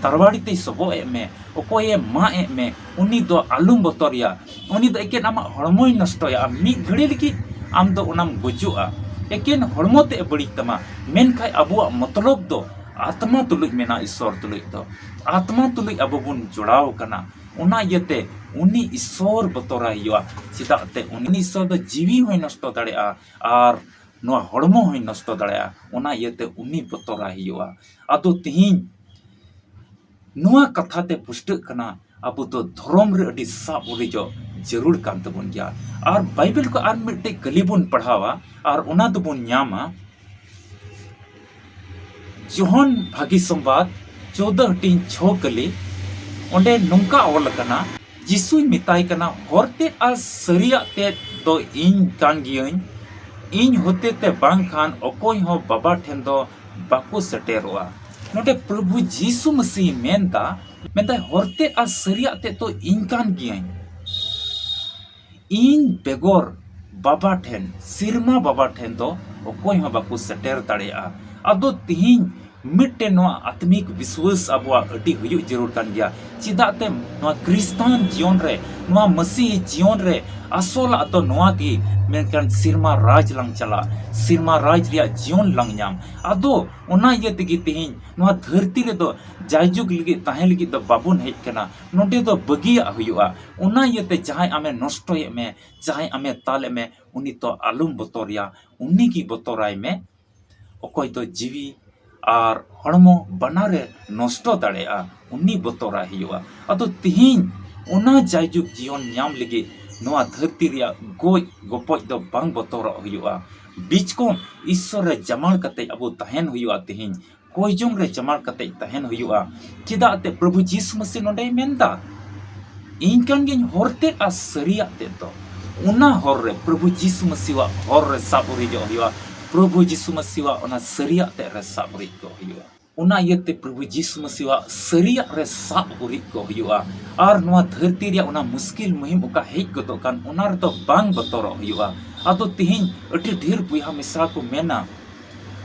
ᱛᱟᱨᱣᱟᱲᱤ ᱛᱮᱭ ᱥᱚᱵᱚᱜ ᱮᱫ ᱢᱮ, ᱚᱠᱚᱭᱮ ᱢᱟᱜ ᱮᱫ ᱢᱮ, ᱩᱱᱤ ᱫᱚ ᱟᱞᱚᱢ ᱵᱚᱛᱚᱨᱮᱭᱟ᱾ ᱩᱱᱤ ᱫᱚ ᱮᱠᱮᱱ ᱟᱢᱟᱜ ᱦᱚᱲᱢᱚᱭ ᱱᱚᱥᱴᱚᱭᱟ᱾ ᱟᱢ ᱢᱤᱫ ᱜᱷᱟᱹᱲᱤ ᱞᱟᱹᱜᱤᱫ ᱟᱢ ᱫᱚ ᱚᱱᱟᱢ ᱜᱚᱡᱚᱜᱼᱟ, ᱮᱠᱮᱱ ᱦᱚᱲᱢᱚ ᱛᱮ ᱮ ᱵᱟᱹᱲᱤᱡ ᱛᱟᱢᱟ᱾ ᱢᱮᱱᱠᱷᱟᱱ ᱟᱵᱚᱣᱟᱜ ᱢᱚᱛᱞᱚᱵ ᱫᱚ ᱟᱛᱢᱟ ᱛᱩᱞᱩᱡ ᱢᱮᱱᱟᱜᱼᱟ, ᱤᱥᱥᱚᱨ ᱛᱩᱞᱩᱡ ᱫᱚ᱾ ᱟᱛᱢᱟ ᱛᱩᱞᱩᱡ ᱟᱵᱚ ᱵᱚᱱ ᱡᱚᱲᱟᱣ ᱠᱟᱱᱟ᱾ ᱚᱱᱟ ᱤᱭᱟᱹᱛᱮ ᱩᱱᱤ ᱤᱥᱥᱚᱨ ᱵᱚᱛᱚᱨᱟᱭ ᱦᱩᱭᱩᱜᱼᱟ᱾ ᱪᱮᱫᱟᱜ ᱛᱮ ᱩᱱᱤ ᱤᱥᱥᱚᱨ ᱫᱚ ᱡᱤᱣᱤ ᱦᱚᱸᱭ ᱱᱚᱥᱴᱚ ᱫᱟᱲᱮᱭᱟᱜᱼᱟ ᱟᱨ ᱱᱚᱣᱟ ᱦᱚᱲᱢᱚ ᱦᱚᱸᱭ ᱱᱚᱥᱴᱚ ᱫᱟᱲᱮᱭᱟᱜᱼᱟ᱾ ᱚᱱᱟ ᱤᱭᱟᱹᱛᱮ ᱩᱱᱤ ᱵᱚᱛᱚᱨᱟᱭ ᱦᱩᱭᱩᱜᱼᱟ᱾ ᱟᱫᱚ ᱛᱮᱦᱮᱧ ᱱᱚᱣᱟ ᱠᱟᱛᱷᱟ ᱛᱮ ᱯᱩᱥᱴᱟᱹᱜ ᱠᱟᱱᱟ, ᱟᱵᱚ ᱫᱚ ᱫᱷᱚᱨᱚᱢ ᱨᱮ ᱟᱹᱰᱤ ᱥᱟᱵ ᱩᱨᱤᱡᱚᱜ ᱡᱟᱹᱨᱩᱲ ᱠᱟᱱ ᱛᱟᱵᱚᱱ ᱜᱮᱭᱟ᱾ ᱟᱨ ᱵᱟᱭᱵᱮᱞ ᱠᱚ ᱟᱨ ᱢᱤᱫᱴᱮᱡ ᱠᱟᱹᱞᱤ ᱵᱚᱱ ᱯᱟᱲᱦᱟᱣᱟ ᱟᱨ ᱚᱱᱟ ᱫᱚᱵᱚᱱ ᱧᱟᱢᱟ, ᱡᱳᱦᱟᱱ ᱵᱷᱟᱹᱜᱤ ᱥᱚᱢᱵᱟᱫ ᱪᱳᱫᱫᱚ ᱦᱟᱹᱴᱤᱧ ᱪᱷᱚ ᱠᱟᱹᱞᱤ᱾ ᱚᱸᱰᱮ ᱱᱚᱝᱠᱟ ᱚᱞ ᱟᱠᱟᱱᱟ, ᱡᱤᱥᱩᱭ ᱢᱮᱛᱟᱭ ᱠᱟᱱᱟ, "ᱦᱚᱨ ᱛᱮᱫ ᱟᱨ ᱥᱟᱹᱨᱤᱭᱟᱜ ᱛᱮᱫ ᱫᱚ ᱤᱧ ᱠᱟᱱ ᱜᱤᱭᱟᱹᱧ᱾ ᱤᱧ ᱦᱚᱛᱮ ᱛᱮ ᱵᱟᱝᱠᱷᱟᱱ ᱚᱠᱚᱭ ᱦᱚᱸ ᱵᱟᱵᱟ ᱴᱷᱮᱱ ᱫᱚ ᱵᱟᱠᱚ ᱥᱮᱴᱮᱨᱚᱜᱼᱟ᱾" ᱱᱚᱰᱮ ᱯᱨᱚᱵᱷᱩ ᱡᱤᱥᱩ ᱢᱟᱹᱥᱤ ᱢᱮᱱᱫᱟ, ᱢᱮᱱᱫᱟᱭ, "ᱦᱚᱨ ᱛᱮᱫ ᱟᱨ ᱥᱟᱹᱨᱤᱭᱟᱜ ᱛᱮᱫ ᱫᱚ ᱤᱧ ᱠᱟᱱ ᱜᱤᱭᱟᱹᱧ᱾ ᱤᱧ ᱵᱮᱜᱚᱨ ᱵᱟᱵᱟ ᱴᱷᱮᱱ, ᱥᱮᱨᱢᱟ ᱵᱟᱵᱟ ᱴᱷᱮᱱ ᱫᱚ ᱚᱠᱚᱭ ᱦᱚᱸ ᱵᱟᱠᱚ ᱥᱮᱴᱮᱨ ᱫᱟᱲᱮᱭᱟᱜᱼᱟ᱾" ᱟᱫᱚ ᱛᱤᱦᱤᱧ ᱢᱤᱫᱴᱮᱱ ᱱᱚᱣᱟ ᱟᱛᱢᱤᱠ ᱵᱤᱥᱣᱟᱹᱥ ᱟᱵᱚᱣᱟᱜ ᱟᱹᱰᱤ ᱦᱩᱭᱩᱜ ᱡᱟᱹᱨᱩᱲ ᱠᱟᱱ ᱜᱮᱭᱟ᱾ ᱪᱮᱫᱟᱜ ᱛᱮ ᱱᱚᱣᱟ ᱠᱨᱤᱥᱛᱟᱱ ᱡᱤᱭᱚᱱ ᱨᱮ, ᱱᱚᱣᱟ ᱢᱟᱹᱥᱤᱦᱤ ᱡᱤᱭᱚᱱ ᱨᱮ ᱟᱥᱚᱞᱟᱜ ᱫᱚ ᱱᱚᱣᱟ ᱜᱮ, ᱢᱮᱱᱠᱷᱟᱱ ᱥᱮᱨᱢᱟ ᱨᱟᱡᱽ ᱞᱟᱝ ᱪᱟᱞᱟᱜ, ᱥᱮᱨᱢᱟ ᱨᱟᱡᱽ ᱨᱮᱭᱟᱜ ᱡᱤᱭᱚᱱ ᱞᱟᱝ ᱧᱟᱢ᱾ ᱟᱫᱚ ᱚᱱᱟ ᱤᱭᱟᱹ ᱛᱮᱜᱮ ᱛᱮᱦᱮᱧ ᱱᱚᱣᱟ ᱫᱷᱟᱹᱨᱛᱤ ᱨᱮᱫᱚ ᱡᱟᱭᱡᱩᱜᱽ ᱞᱟᱹᱜᱤᱫ ᱛᱟᱦᱮᱸ ᱞᱟᱹᱜᱤᱫ ᱫᱚ ᱵᱟᱵᱚᱱ ᱦᱮᱡ ᱠᱟᱱᱟ᱾ ᱱᱚᱰᱮ ᱫᱚ ᱵᱟᱹᱜᱤᱭᱟᱜ ᱦᱩᱭᱩᱜᱼᱟ᱾ ᱚᱱᱟ ᱤᱭᱟᱹᱛᱮ ᱡᱟᱦᱟᱸᱭ ᱟᱢᱮ ᱱᱚᱥᱴᱚᱭᱮᱫ ᱢᱮ, ᱡᱟᱦᱟᱸᱭ ᱟᱢᱮ ᱛᱟᱞᱮᱫ ᱢᱮ, ᱩᱱᱤ ᱫᱚ ᱟᱞᱚᱢ ᱵᱚᱛᱚᱨᱮᱭᱟ, ᱩᱱᱤ ᱜᱮ ᱵᱚᱛᱚᱨᱟᱭ ᱢᱮ᱾ ᱚᱠᱚᱭ ᱫᱚ ᱡᱤᱣᱤ ᱟᱨ ᱦᱚᱲᱢᱚ ᱵᱟᱱᱟᱨᱮ ᱱᱚᱥᱴᱚ ᱫᱟᱲᱮᱭᱟᱜᱼᱟ, ᱩᱱᱤ ᱵᱚᱛᱚᱨᱟᱭ ᱦᱩᱭᱩᱜᱼᱟ᱾ ᱟᱫᱚ ᱛᱤᱦᱤᱧ ᱚᱱᱟ ᱡᱟᱭᱡᱩᱜᱽ ᱡᱤᱭᱚᱱ ᱧᱟᱢ ᱞᱟᱹᱜᱤᱫ ᱱᱚᱣᱟ ᱫᱷᱟᱹᱨᱛᱤ ᱨᱮᱭᱟᱜ ᱜᱚᱡ ᱜᱚᱯᱚᱡ ᱫᱚ ᱵᱟᱝ ᱵᱚᱛᱚᱨᱚᱜ ᱦᱩᱭᱩᱜᱼᱟ᱾ ᱵᱤᱪᱠᱚᱢ ᱤᱥᱥᱚᱨ ᱨᱮ ᱡᱟᱢᱟᱲ ᱠᱟᱛᱮ ᱟᱵᱚ ᱛᱟᱦᱮᱱ ᱦᱩᱭᱩᱜᱼᱟ᱾ ᱛᱤᱦᱤᱧ ᱠᱚᱭᱡᱚᱝ ᱨᱮ ᱡᱟᱢᱟᱲ ᱠᱟᱛᱮ ᱛᱟᱦᱮᱱ ᱦᱩᱭᱩᱜᱼᱟ᱾ ᱪᱮᱫᱟᱜ ᱛᱮ ᱯᱨᱚᱵᱷᱩ ᱡᱤᱥᱩ ᱢᱟᱹᱥᱤ ᱱᱚᱰᱮᱭ ᱢᱮᱱᱫᱟ, "ᱤᱧ ᱠᱟᱱ ᱜᱤᱭᱟᱹᱧ ᱦᱚᱨ ᱛᱮᱫ ᱟᱨ ᱥᱟᱹᱨᱤᱭᱟᱜ ᱛᱮᱫ ᱫᱚ᱾" ᱚᱱᱟ ᱦᱚᱨ ᱨᱮ, ᱯᱨᱚᱵᱷᱩ ᱡᱤᱥᱩ ᱢᱟᱹᱥᱤᱣᱟᱜ ᱦᱚᱨ ᱨᱮ ᱥᱟᱵ ᱩᱨᱤᱡᱚᱜ ᱦᱩᱭᱩᱜᱼᱟ᱾ ᱯᱨᱚᱵᱷᱩ ᱡᱤᱥᱩ ᱢᱟᱹᱥᱤᱣᱟᱜ ᱚᱱᱟ ᱥᱟᱹᱨᱤᱭᱟᱜ ᱛᱮᱫ ᱨᱮ ᱥᱟᱵ ᱩᱨᱤᱡ ᱠᱚᱜ ᱦᱩᱭᱩᱜᱼᱟ᱾ ᱚᱱᱟ ᱤᱭᱟᱹᱛᱮ ᱯᱨᱚᱵᱷᱩ ᱡᱤᱥᱩ ᱢᱟᱹᱥᱤᱦᱟᱜ ᱥᱟᱹᱨᱤᱭᱟᱜ ᱨᱮ ᱥᱟᱵ ᱩᱨᱤᱡ ᱠᱚ ᱦᱩᱭᱩᱜᱼᱟ᱾ ᱟᱨ ᱱᱚᱣᱟ ᱫᱷᱟᱹᱨᱛᱤ ᱨᱮᱭᱟᱜ ᱚᱱᱟ ᱢᱩᱥᱠᱤᱞ ᱢᱩᱦᱤᱢ ᱚᱠᱟ ᱦᱮᱡ ᱜᱚᱫᱚᱜ ᱠᱟᱱ, ᱚᱱᱟ ᱨᱮᱫᱚ ᱵᱟᱝ ᱵᱚᱛᱚᱨᱚᱜ ᱦᱩᱭᱩᱜᱼᱟ᱾ ᱟᱫᱚ ᱛᱤᱦᱤᱧ ᱟᱹᱰᱤ ᱰᱷᱮᱨ ᱵᱚᱭᱦᱟ ᱢᱤᱥᱨᱟ ᱠᱚ ᱢᱮᱱᱟ,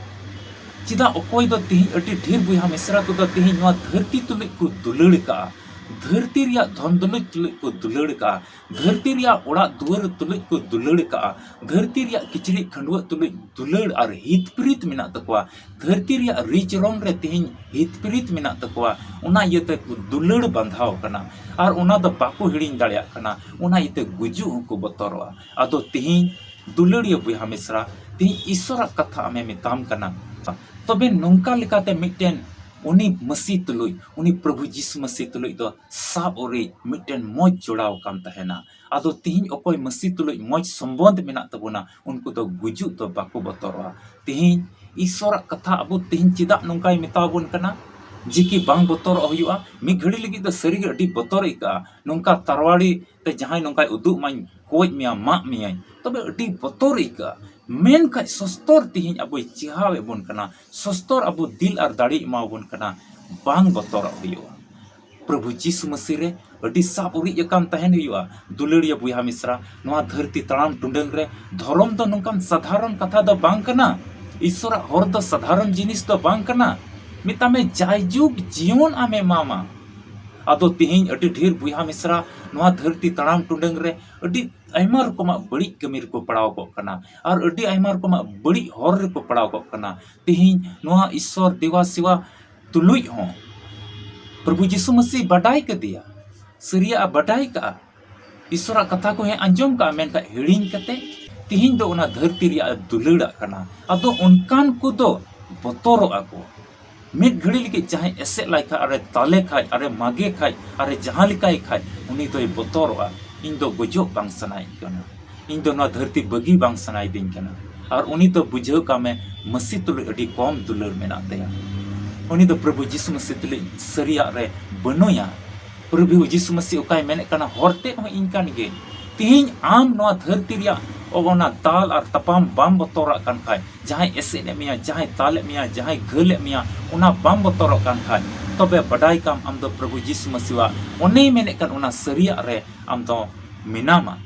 ᱪᱮᱫᱟᱜ ᱚᱠᱚᱭ ᱫᱚ ᱛᱤᱦᱤᱧ ᱟᱹᱰᱤ ᱰᱷᱮᱨ ᱵᱚᱭᱦᱟ ᱢᱤᱥᱨᱟ ᱠᱚᱫᱚ ᱛᱤᱦᱤᱧ ᱱᱚᱣᱟ ᱫᱷᱟᱹᱨᱛᱤ ᱛᱩᱞᱩᱡ ᱠᱚ ᱫᱩᱞᱟᱹᱲ ᱠᱟᱜᱼᱟ, ᱫᱷᱟᱹᱨᱛᱤ ᱨᱮᱭᱟᱜ ᱫᱷᱚᱱ ᱫᱩᱞᱩᱡ ᱛᱩᱞᱩᱡ ᱠᱚ ᱫᱩᱞᱟᱹᱲ ᱠᱟᱜᱼᱟ, ᱫᱷᱟᱹᱨᱛᱤ ᱨᱮᱭᱟᱜ ᱚᱲᱟᱜ ᱫᱩᱣᱟᱹᱨ ᱛᱩᱞᱩᱡ ᱠᱚ ᱫᱩᱞᱟᱹᱲ ᱠᱟᱜᱼᱟ, ᱫᱷᱟᱹᱨᱛᱤ ᱨᱮᱭᱟᱜ ᱠᱤᱪᱨᱤᱡ ᱠᱷᱟᱹᱰᱣᱟᱹᱜ ᱛᱩᱞᱩᱡ ᱫᱩᱞᱟᱹᱲ ᱟᱨ ᱦᱤᱛᱯᱤᱨᱤᱛ ᱢᱮᱱᱟᱜ ᱛᱟᱠᱚᱣᱟ, ᱫᱷᱟᱹᱨᱛᱤ ᱨᱮᱭᱟᱜ ᱨᱤᱪ ᱨᱚᱝ ᱨᱮ ᱛᱤᱦᱤᱧ ᱦᱤᱛᱯᱤᱨᱤᱛ ᱢᱮᱱᱟᱜ ᱛᱟᱠᱚᱣᱟ, ᱚᱱᱟ ᱤᱭᱟᱹᱛᱮ ᱠᱚ ᱫᱩᱞᱟᱹᱲ ᱵᱟᱸᱫᱷᱟᱣ ᱠᱟᱱᱟ ᱟᱨ ᱚᱱᱟ ᱫᱚ ᱵᱟᱠᱚ ᱦᱤᱲᱤᱧ ᱫᱟᱲᱮᱭᱟᱜ ᱠᱟᱱᱟ, ᱚᱱᱟ ᱤᱭᱟᱹᱛᱮ ᱜᱩᱡᱩᱜ ᱦᱚᱸᱠᱚ ᱵᱚᱛᱚᱨᱚᱜᱼᱟ᱾ ᱟᱫᱚ ᱛᱤᱦᱤᱧ ᱫᱩᱞᱟᱹᱲᱤᱭᱟᱹ ᱵᱚᱭᱦᱟ ᱢᱤᱥᱨᱟ, ᱛᱤᱦᱤᱧ ᱤᱥᱚᱨᱟᱜ ᱠᱟᱛᱷᱟ ᱟᱢᱮ ᱢᱮᱛᱟᱢ ᱠᱟᱱᱟ, ᱛᱚᱵᱮ ᱱᱚᱝᱠᱟ ᱞᱮᱠᱟᱛᱮ ᱢᱤᱫᱴᱮᱱ ᱩᱱᱤ ᱢᱟᱹᱥᱤ ᱛᱩᱞᱩᱡ, ᱩᱱᱤ ᱯᱨᱚᱵᱷᱩ ᱡᱤᱥᱩ ᱢᱟᱹᱥᱤ ᱛᱩᱞᱩᱡ ᱫᱚ ᱥᱟᱵ ᱩᱨᱤᱡ ᱢᱤᱫᱴᱮᱱ ᱢᱚᱡᱽ ᱡᱚᱲᱟᱣ ᱠᱟᱱ ᱛᱟᱦᱮᱱᱟ᱾ ᱟᱫᱚ ᱛᱤᱦᱤᱧ ᱚᱠᱚᱭ ᱢᱟᱹᱥᱤ ᱛᱩᱞᱩᱡ ᱢᱚᱡᱽ ᱥᱚᱢᱵᱚᱱᱫᱷ ᱢᱮᱱᱟᱜ ᱛᱟᱵᱚᱱᱟ, ᱩᱱᱠᱩ ᱫᱚ ᱜᱩᱡᱩᱜ ᱫᱚ ᱵᱟᱠᱚ ᱵᱚᱛᱚᱨᱚᱜᱼᱟ᱾ ᱛᱤᱦᱤᱧ ᱤᱥᱚᱨᱟᱜ ᱠᱟᱛᱷᱟ ᱟᱵᱚ ᱛᱤᱦᱤᱧ ᱪᱮᱫᱟᱜ ᱱᱚᱝᱠᱟᱭ ᱢᱮᱛᱟ ᱵᱚᱱ ᱠᱟᱱᱟ ᱡᱮ ᱠᱤ ᱵᱟᱝ ᱵᱚᱛᱚᱨᱚᱜ ᱦᱩᱭᱩᱜᱼᱟ? ᱢᱤᱫ ᱜᱷᱟᱹᱲᱤ ᱞᱟᱹᱜᱤᱫ ᱫᱚ ᱥᱟᱹᱨᱤᱜᱮ ᱟᱹᱰᱤ ᱵᱚᱛᱚᱨ ᱟᱹᱭᱠᱟᱹᱜᱼᱟ᱾ ᱱᱚᱝᱠᱟ ᱛᱟᱨᱣᱟᱲᱤ ᱛᱮ ᱡᱟᱦᱟᱸᱭ ᱱᱚᱝᱠᱟᱭ ᱩᱫᱩᱜ ᱟᱢᱟᱧ, ᱠᱚᱭ ᱢᱮᱭᱟ, ᱢᱟᱜ ᱢᱮᱭᱟᱧ, ᱛᱚᱵᱮ ᱟᱹᱰᱤ ᱵᱚᱛᱚᱨ ᱟᱹᱭᱠᱟᱹᱜᱼᱟ᱾ ᱢᱮᱱᱠᱷᱟᱡ ᱥᱚᱥᱛᱚᱨ ᱛᱤᱦᱤᱧ ᱟᱵᱚᱭ ᱪᱮᱦᱟᱣᱮᱫ ᱵᱚᱱ ᱠᱟᱱᱟ, ᱥᱚᱥᱛᱚᱨ ᱟᱵᱚ ᱫᱤᱞ ᱟᱨ ᱫᱟᱲᱮ ᱮᱢᱟᱣ ᱵᱚᱱ ᱠᱟᱱᱟ, ᱵᱟᱝ ᱵᱚᱛᱚᱨᱚᱜ ᱦᱩᱭᱩᱜᱼᱟ᱾ ᱯᱨᱚᱵᱷᱩ ᱡᱤᱥᱩ ᱢᱟᱹᱥᱤ ᱨᱮ ᱟᱹᱰᱤ ᱥᱟᱵ ᱩᱨᱤᱡ ᱟᱠᱟᱱ ᱛᱟᱦᱮᱱ ᱦᱩᱭᱩᱜᱼᱟ᱾ ᱫᱩᱞᱟᱹᱲᱤᱭᱟᱹ ᱵᱚᱭᱦᱟ ᱢᱤᱥᱨᱟ, ᱱᱚᱣᱟ ᱫᱷᱟᱹᱨᱛᱤ ᱛᱟᱲᱟᱢ ᱴᱩᱰᱟᱹᱝ ᱨᱮ ᱫᱷᱚᱨᱚᱢ ᱫᱚ ᱱᱚᱝᱠᱟᱱ ᱥᱟᱫᱷᱟᱨᱚᱱ ᱠᱟᱛᱷᱟ ᱫᱚ ᱵᱟᱝ ᱠᱟᱱᱟ᱾ ᱤᱥᱚᱨᱟᱜ ᱦᱚᱨ ᱫᱚ ᱥᱟᱫᱷᱟᱨᱚᱱ ᱡᱤᱱᱤᱥ ᱫᱚ ᱵᱟᱝ ᱠᱟᱱᱟ᱾ ᱢᱮᱛᱟᱢᱮ ᱡᱟᱭᱡᱩᱜᱽ ᱡᱤᱭᱚᱱ ᱟᱢᱮ ᱮᱢᱟᱢᱟ᱾ ᱟᱫᱚ ᱛᱤᱦᱤᱧ ᱟᱹᱰᱤ ᱰᱷᱮᱨ ᱵᱚᱭᱦᱟ ᱢᱤᱥᱨᱟ ᱱᱚᱣᱟ ᱫᱷᱟᱹᱨᱛᱤ ᱛᱟᱲᱟᱢ ᱴᱩᱰᱟᱹᱝ ᱨᱮ ᱟᱹᱰᱤ ᱟᱭᱢᱟ ᱨᱚᱠᱚᱢᱟᱜ ᱵᱟᱹᱲᱤᱡ ᱠᱟᱹᱢᱤ ᱨᱮᱠᱚ ᱯᱟᱲᱟᱣ ᱠᱚᱜ ᱠᱟᱱᱟ ᱟᱨ ᱟᱹᱰᱤ ᱟᱭᱢᱟ ᱨᱚᱠᱚᱢᱟᱜ ᱵᱟᱹᱲᱤᱡ ᱦᱚᱨ ᱨᱮᱠᱚ ᱯᱟᱲᱟᱣ ᱠᱚᱜ ᱠᱟᱱᱟ᱾ ᱛᱤᱦᱤᱧ ᱱᱚᱣᱟ ᱤᱥᱚᱨ ᱫᱮᱣᱟ ᱥᱮᱣᱟ ᱛᱩᱞᱩᱡ ᱦᱚᱸ ᱯᱨᱚᱵᱷᱩ ᱡᱤᱥᱩ ᱢᱟᱹᱥᱤ ᱵᱟᱰᱟᱭ ᱠᱟᱫᱮᱭᱟ, ᱥᱟᱹᱨᱤᱭᱟᱜ ᱮ ᱵᱟᱰᱟᱭ ᱠᱟᱜᱼᱟ, ᱤᱥᱚᱨᱟᱜ ᱠᱟᱛᱷᱟ ᱠᱚ ᱦᱮᱸ ᱟᱸᱡᱚᱢ ᱠᱟᱜᱼᱟ, ᱢᱮᱱᱠᱷᱟᱱ ᱦᱤᱲᱤᱧ ᱠᱟᱛᱮ ᱛᱤᱦᱤᱧ ᱫᱚ ᱚᱱᱟ ᱫᱷᱟᱹᱨᱛᱤ ᱨᱮᱭᱟᱜ ᱮ ᱫᱩᱞᱟᱹᱲᱟᱜ ᱠᱟᱱᱟ᱾ ᱟᱫᱚ ᱚᱱᱠᱟᱱ ᱠᱚᱫᱚ ᱵᱚᱛᱚᱨᱚᱜ ᱟᱠᱚ᱾ ᱢᱤᱫ ᱜᱷᱟᱹᱲᱤ ᱞᱟᱹᱜᱤᱫ ᱡᱟᱦᱟᱸᱭ ᱮᱥᱮᱫ ᱞᱟᱭ ᱠᱷᱟᱡ, ᱟᱨᱮ ᱫᱟᱞᱮ ᱠᱷᱟᱡ, ᱟᱨᱮ ᱢᱟᱜᱮ ᱠᱷᱟᱡ, ᱟᱨᱮ ᱡᱟᱦᱟᱸ ᱞᱮᱠᱟᱭ ᱠᱷᱟᱡ, ᱩᱱᱤ ᱫᱚᱭ ᱵᱚᱛᱚᱨᱚᱜᱼᱟ᱾ ᱤᱧ ᱫᱚ ᱜᱚᱡᱚᱜ ᱵᱟᱝ ᱥᱟᱱᱟᱭᱤᱧ ᱠᱟᱱᱟ, ᱤᱧ ᱫᱚ ᱱᱚᱣᱟ ᱫᱷᱟᱹᱨᱛᱤ ᱵᱟᱹᱜᱤ ᱵᱟᱝ ᱥᱟᱱᱟᱭᱤᱫᱤᱧ ᱠᱟᱱᱟ᱾ ᱟᱨ ᱩᱱᱤ ᱫᱚ ᱵᱩᱡᱷᱟᱹᱣ ᱠᱟᱜ ᱢᱮ, ᱢᱟᱹᱥᱤ ᱛᱩᱞᱩᱡ ᱟᱹᱰᱤ ᱠᱚᱢ ᱫᱩᱞᱟᱹᱲ ᱢᱮᱱᱟᱜ ᱛᱟᱭᱟ᱾ ᱩᱱᱤ ᱫᱚ ᱯᱨᱚᱵᱷᱩ ᱡᱤᱥᱩ ᱢᱟᱹᱥᱤ ᱛᱩᱞᱩᱡ ᱥᱟᱹᱨᱤᱭᱟᱜ ᱨᱮ ᱵᱟᱹᱱᱩᱭᱟ᱾ ᱯᱨᱚᱵᱷᱩ ᱡᱤᱥᱩ ᱢᱟᱹᱥᱤ ᱚᱠᱟᱭ ᱢᱮᱱᱮᱫ ᱠᱟᱱᱟ, ᱦᱚᱨ ᱛᱮᱫ ᱦᱚᱸ ᱤᱧ ᱠᱟᱱ ᱜᱤᱭᱟᱹᱧ᱾ ᱛᱤᱦᱤᱧ ᱟᱢ ᱱᱚᱣᱟ ᱫᱷᱟᱹᱨᱛᱤ ᱨᱮᱭᱟᱜ ᱚᱱᱟ ᱫᱟᱞ ᱟᱨ ᱛᱟᱯᱟᱢ ᱵᱟᱢ ᱵᱚᱛᱚᱨᱟᱜ ᱠᱟᱱ ᱠᱷᱟᱡ, ᱡᱟᱦᱟᱸᱭ ᱮᱥᱮᱫ ᱮᱫ ᱢᱮᱭᱟ, ᱡᱟᱦᱟᱸᱭ ᱫᱟᱞ ᱮᱫ ᱢᱮᱭᱟ, ᱡᱟᱦᱟᱸᱭ ᱜᱷᱟᱹᱞ ᱮᱫ ᱢᱮᱭᱟ, ᱚᱱᱟ ᱵᱟᱢ ᱵᱚᱛᱚᱨᱚᱜ ᱠᱟᱱ ᱠᱷᱟᱡ, ᱛᱚᱵᱮ ᱵᱟᱰᱟᱭ ᱠᱟᱢ ᱟᱢ ᱫᱚ ᱯᱨᱚᱵᱷᱩ ᱡᱤᱥᱩ ᱢᱟᱹᱥᱤᱣᱟᱜ ᱚᱱᱮᱭ ᱢᱮᱱᱮᱫ ᱠᱟᱱ ᱚᱱᱟ ᱥᱟᱹᱨᱤᱭᱟᱜ ᱨᱮ ᱟᱢ ᱫᱚ ᱢᱮᱱᱟᱢᱟ᱾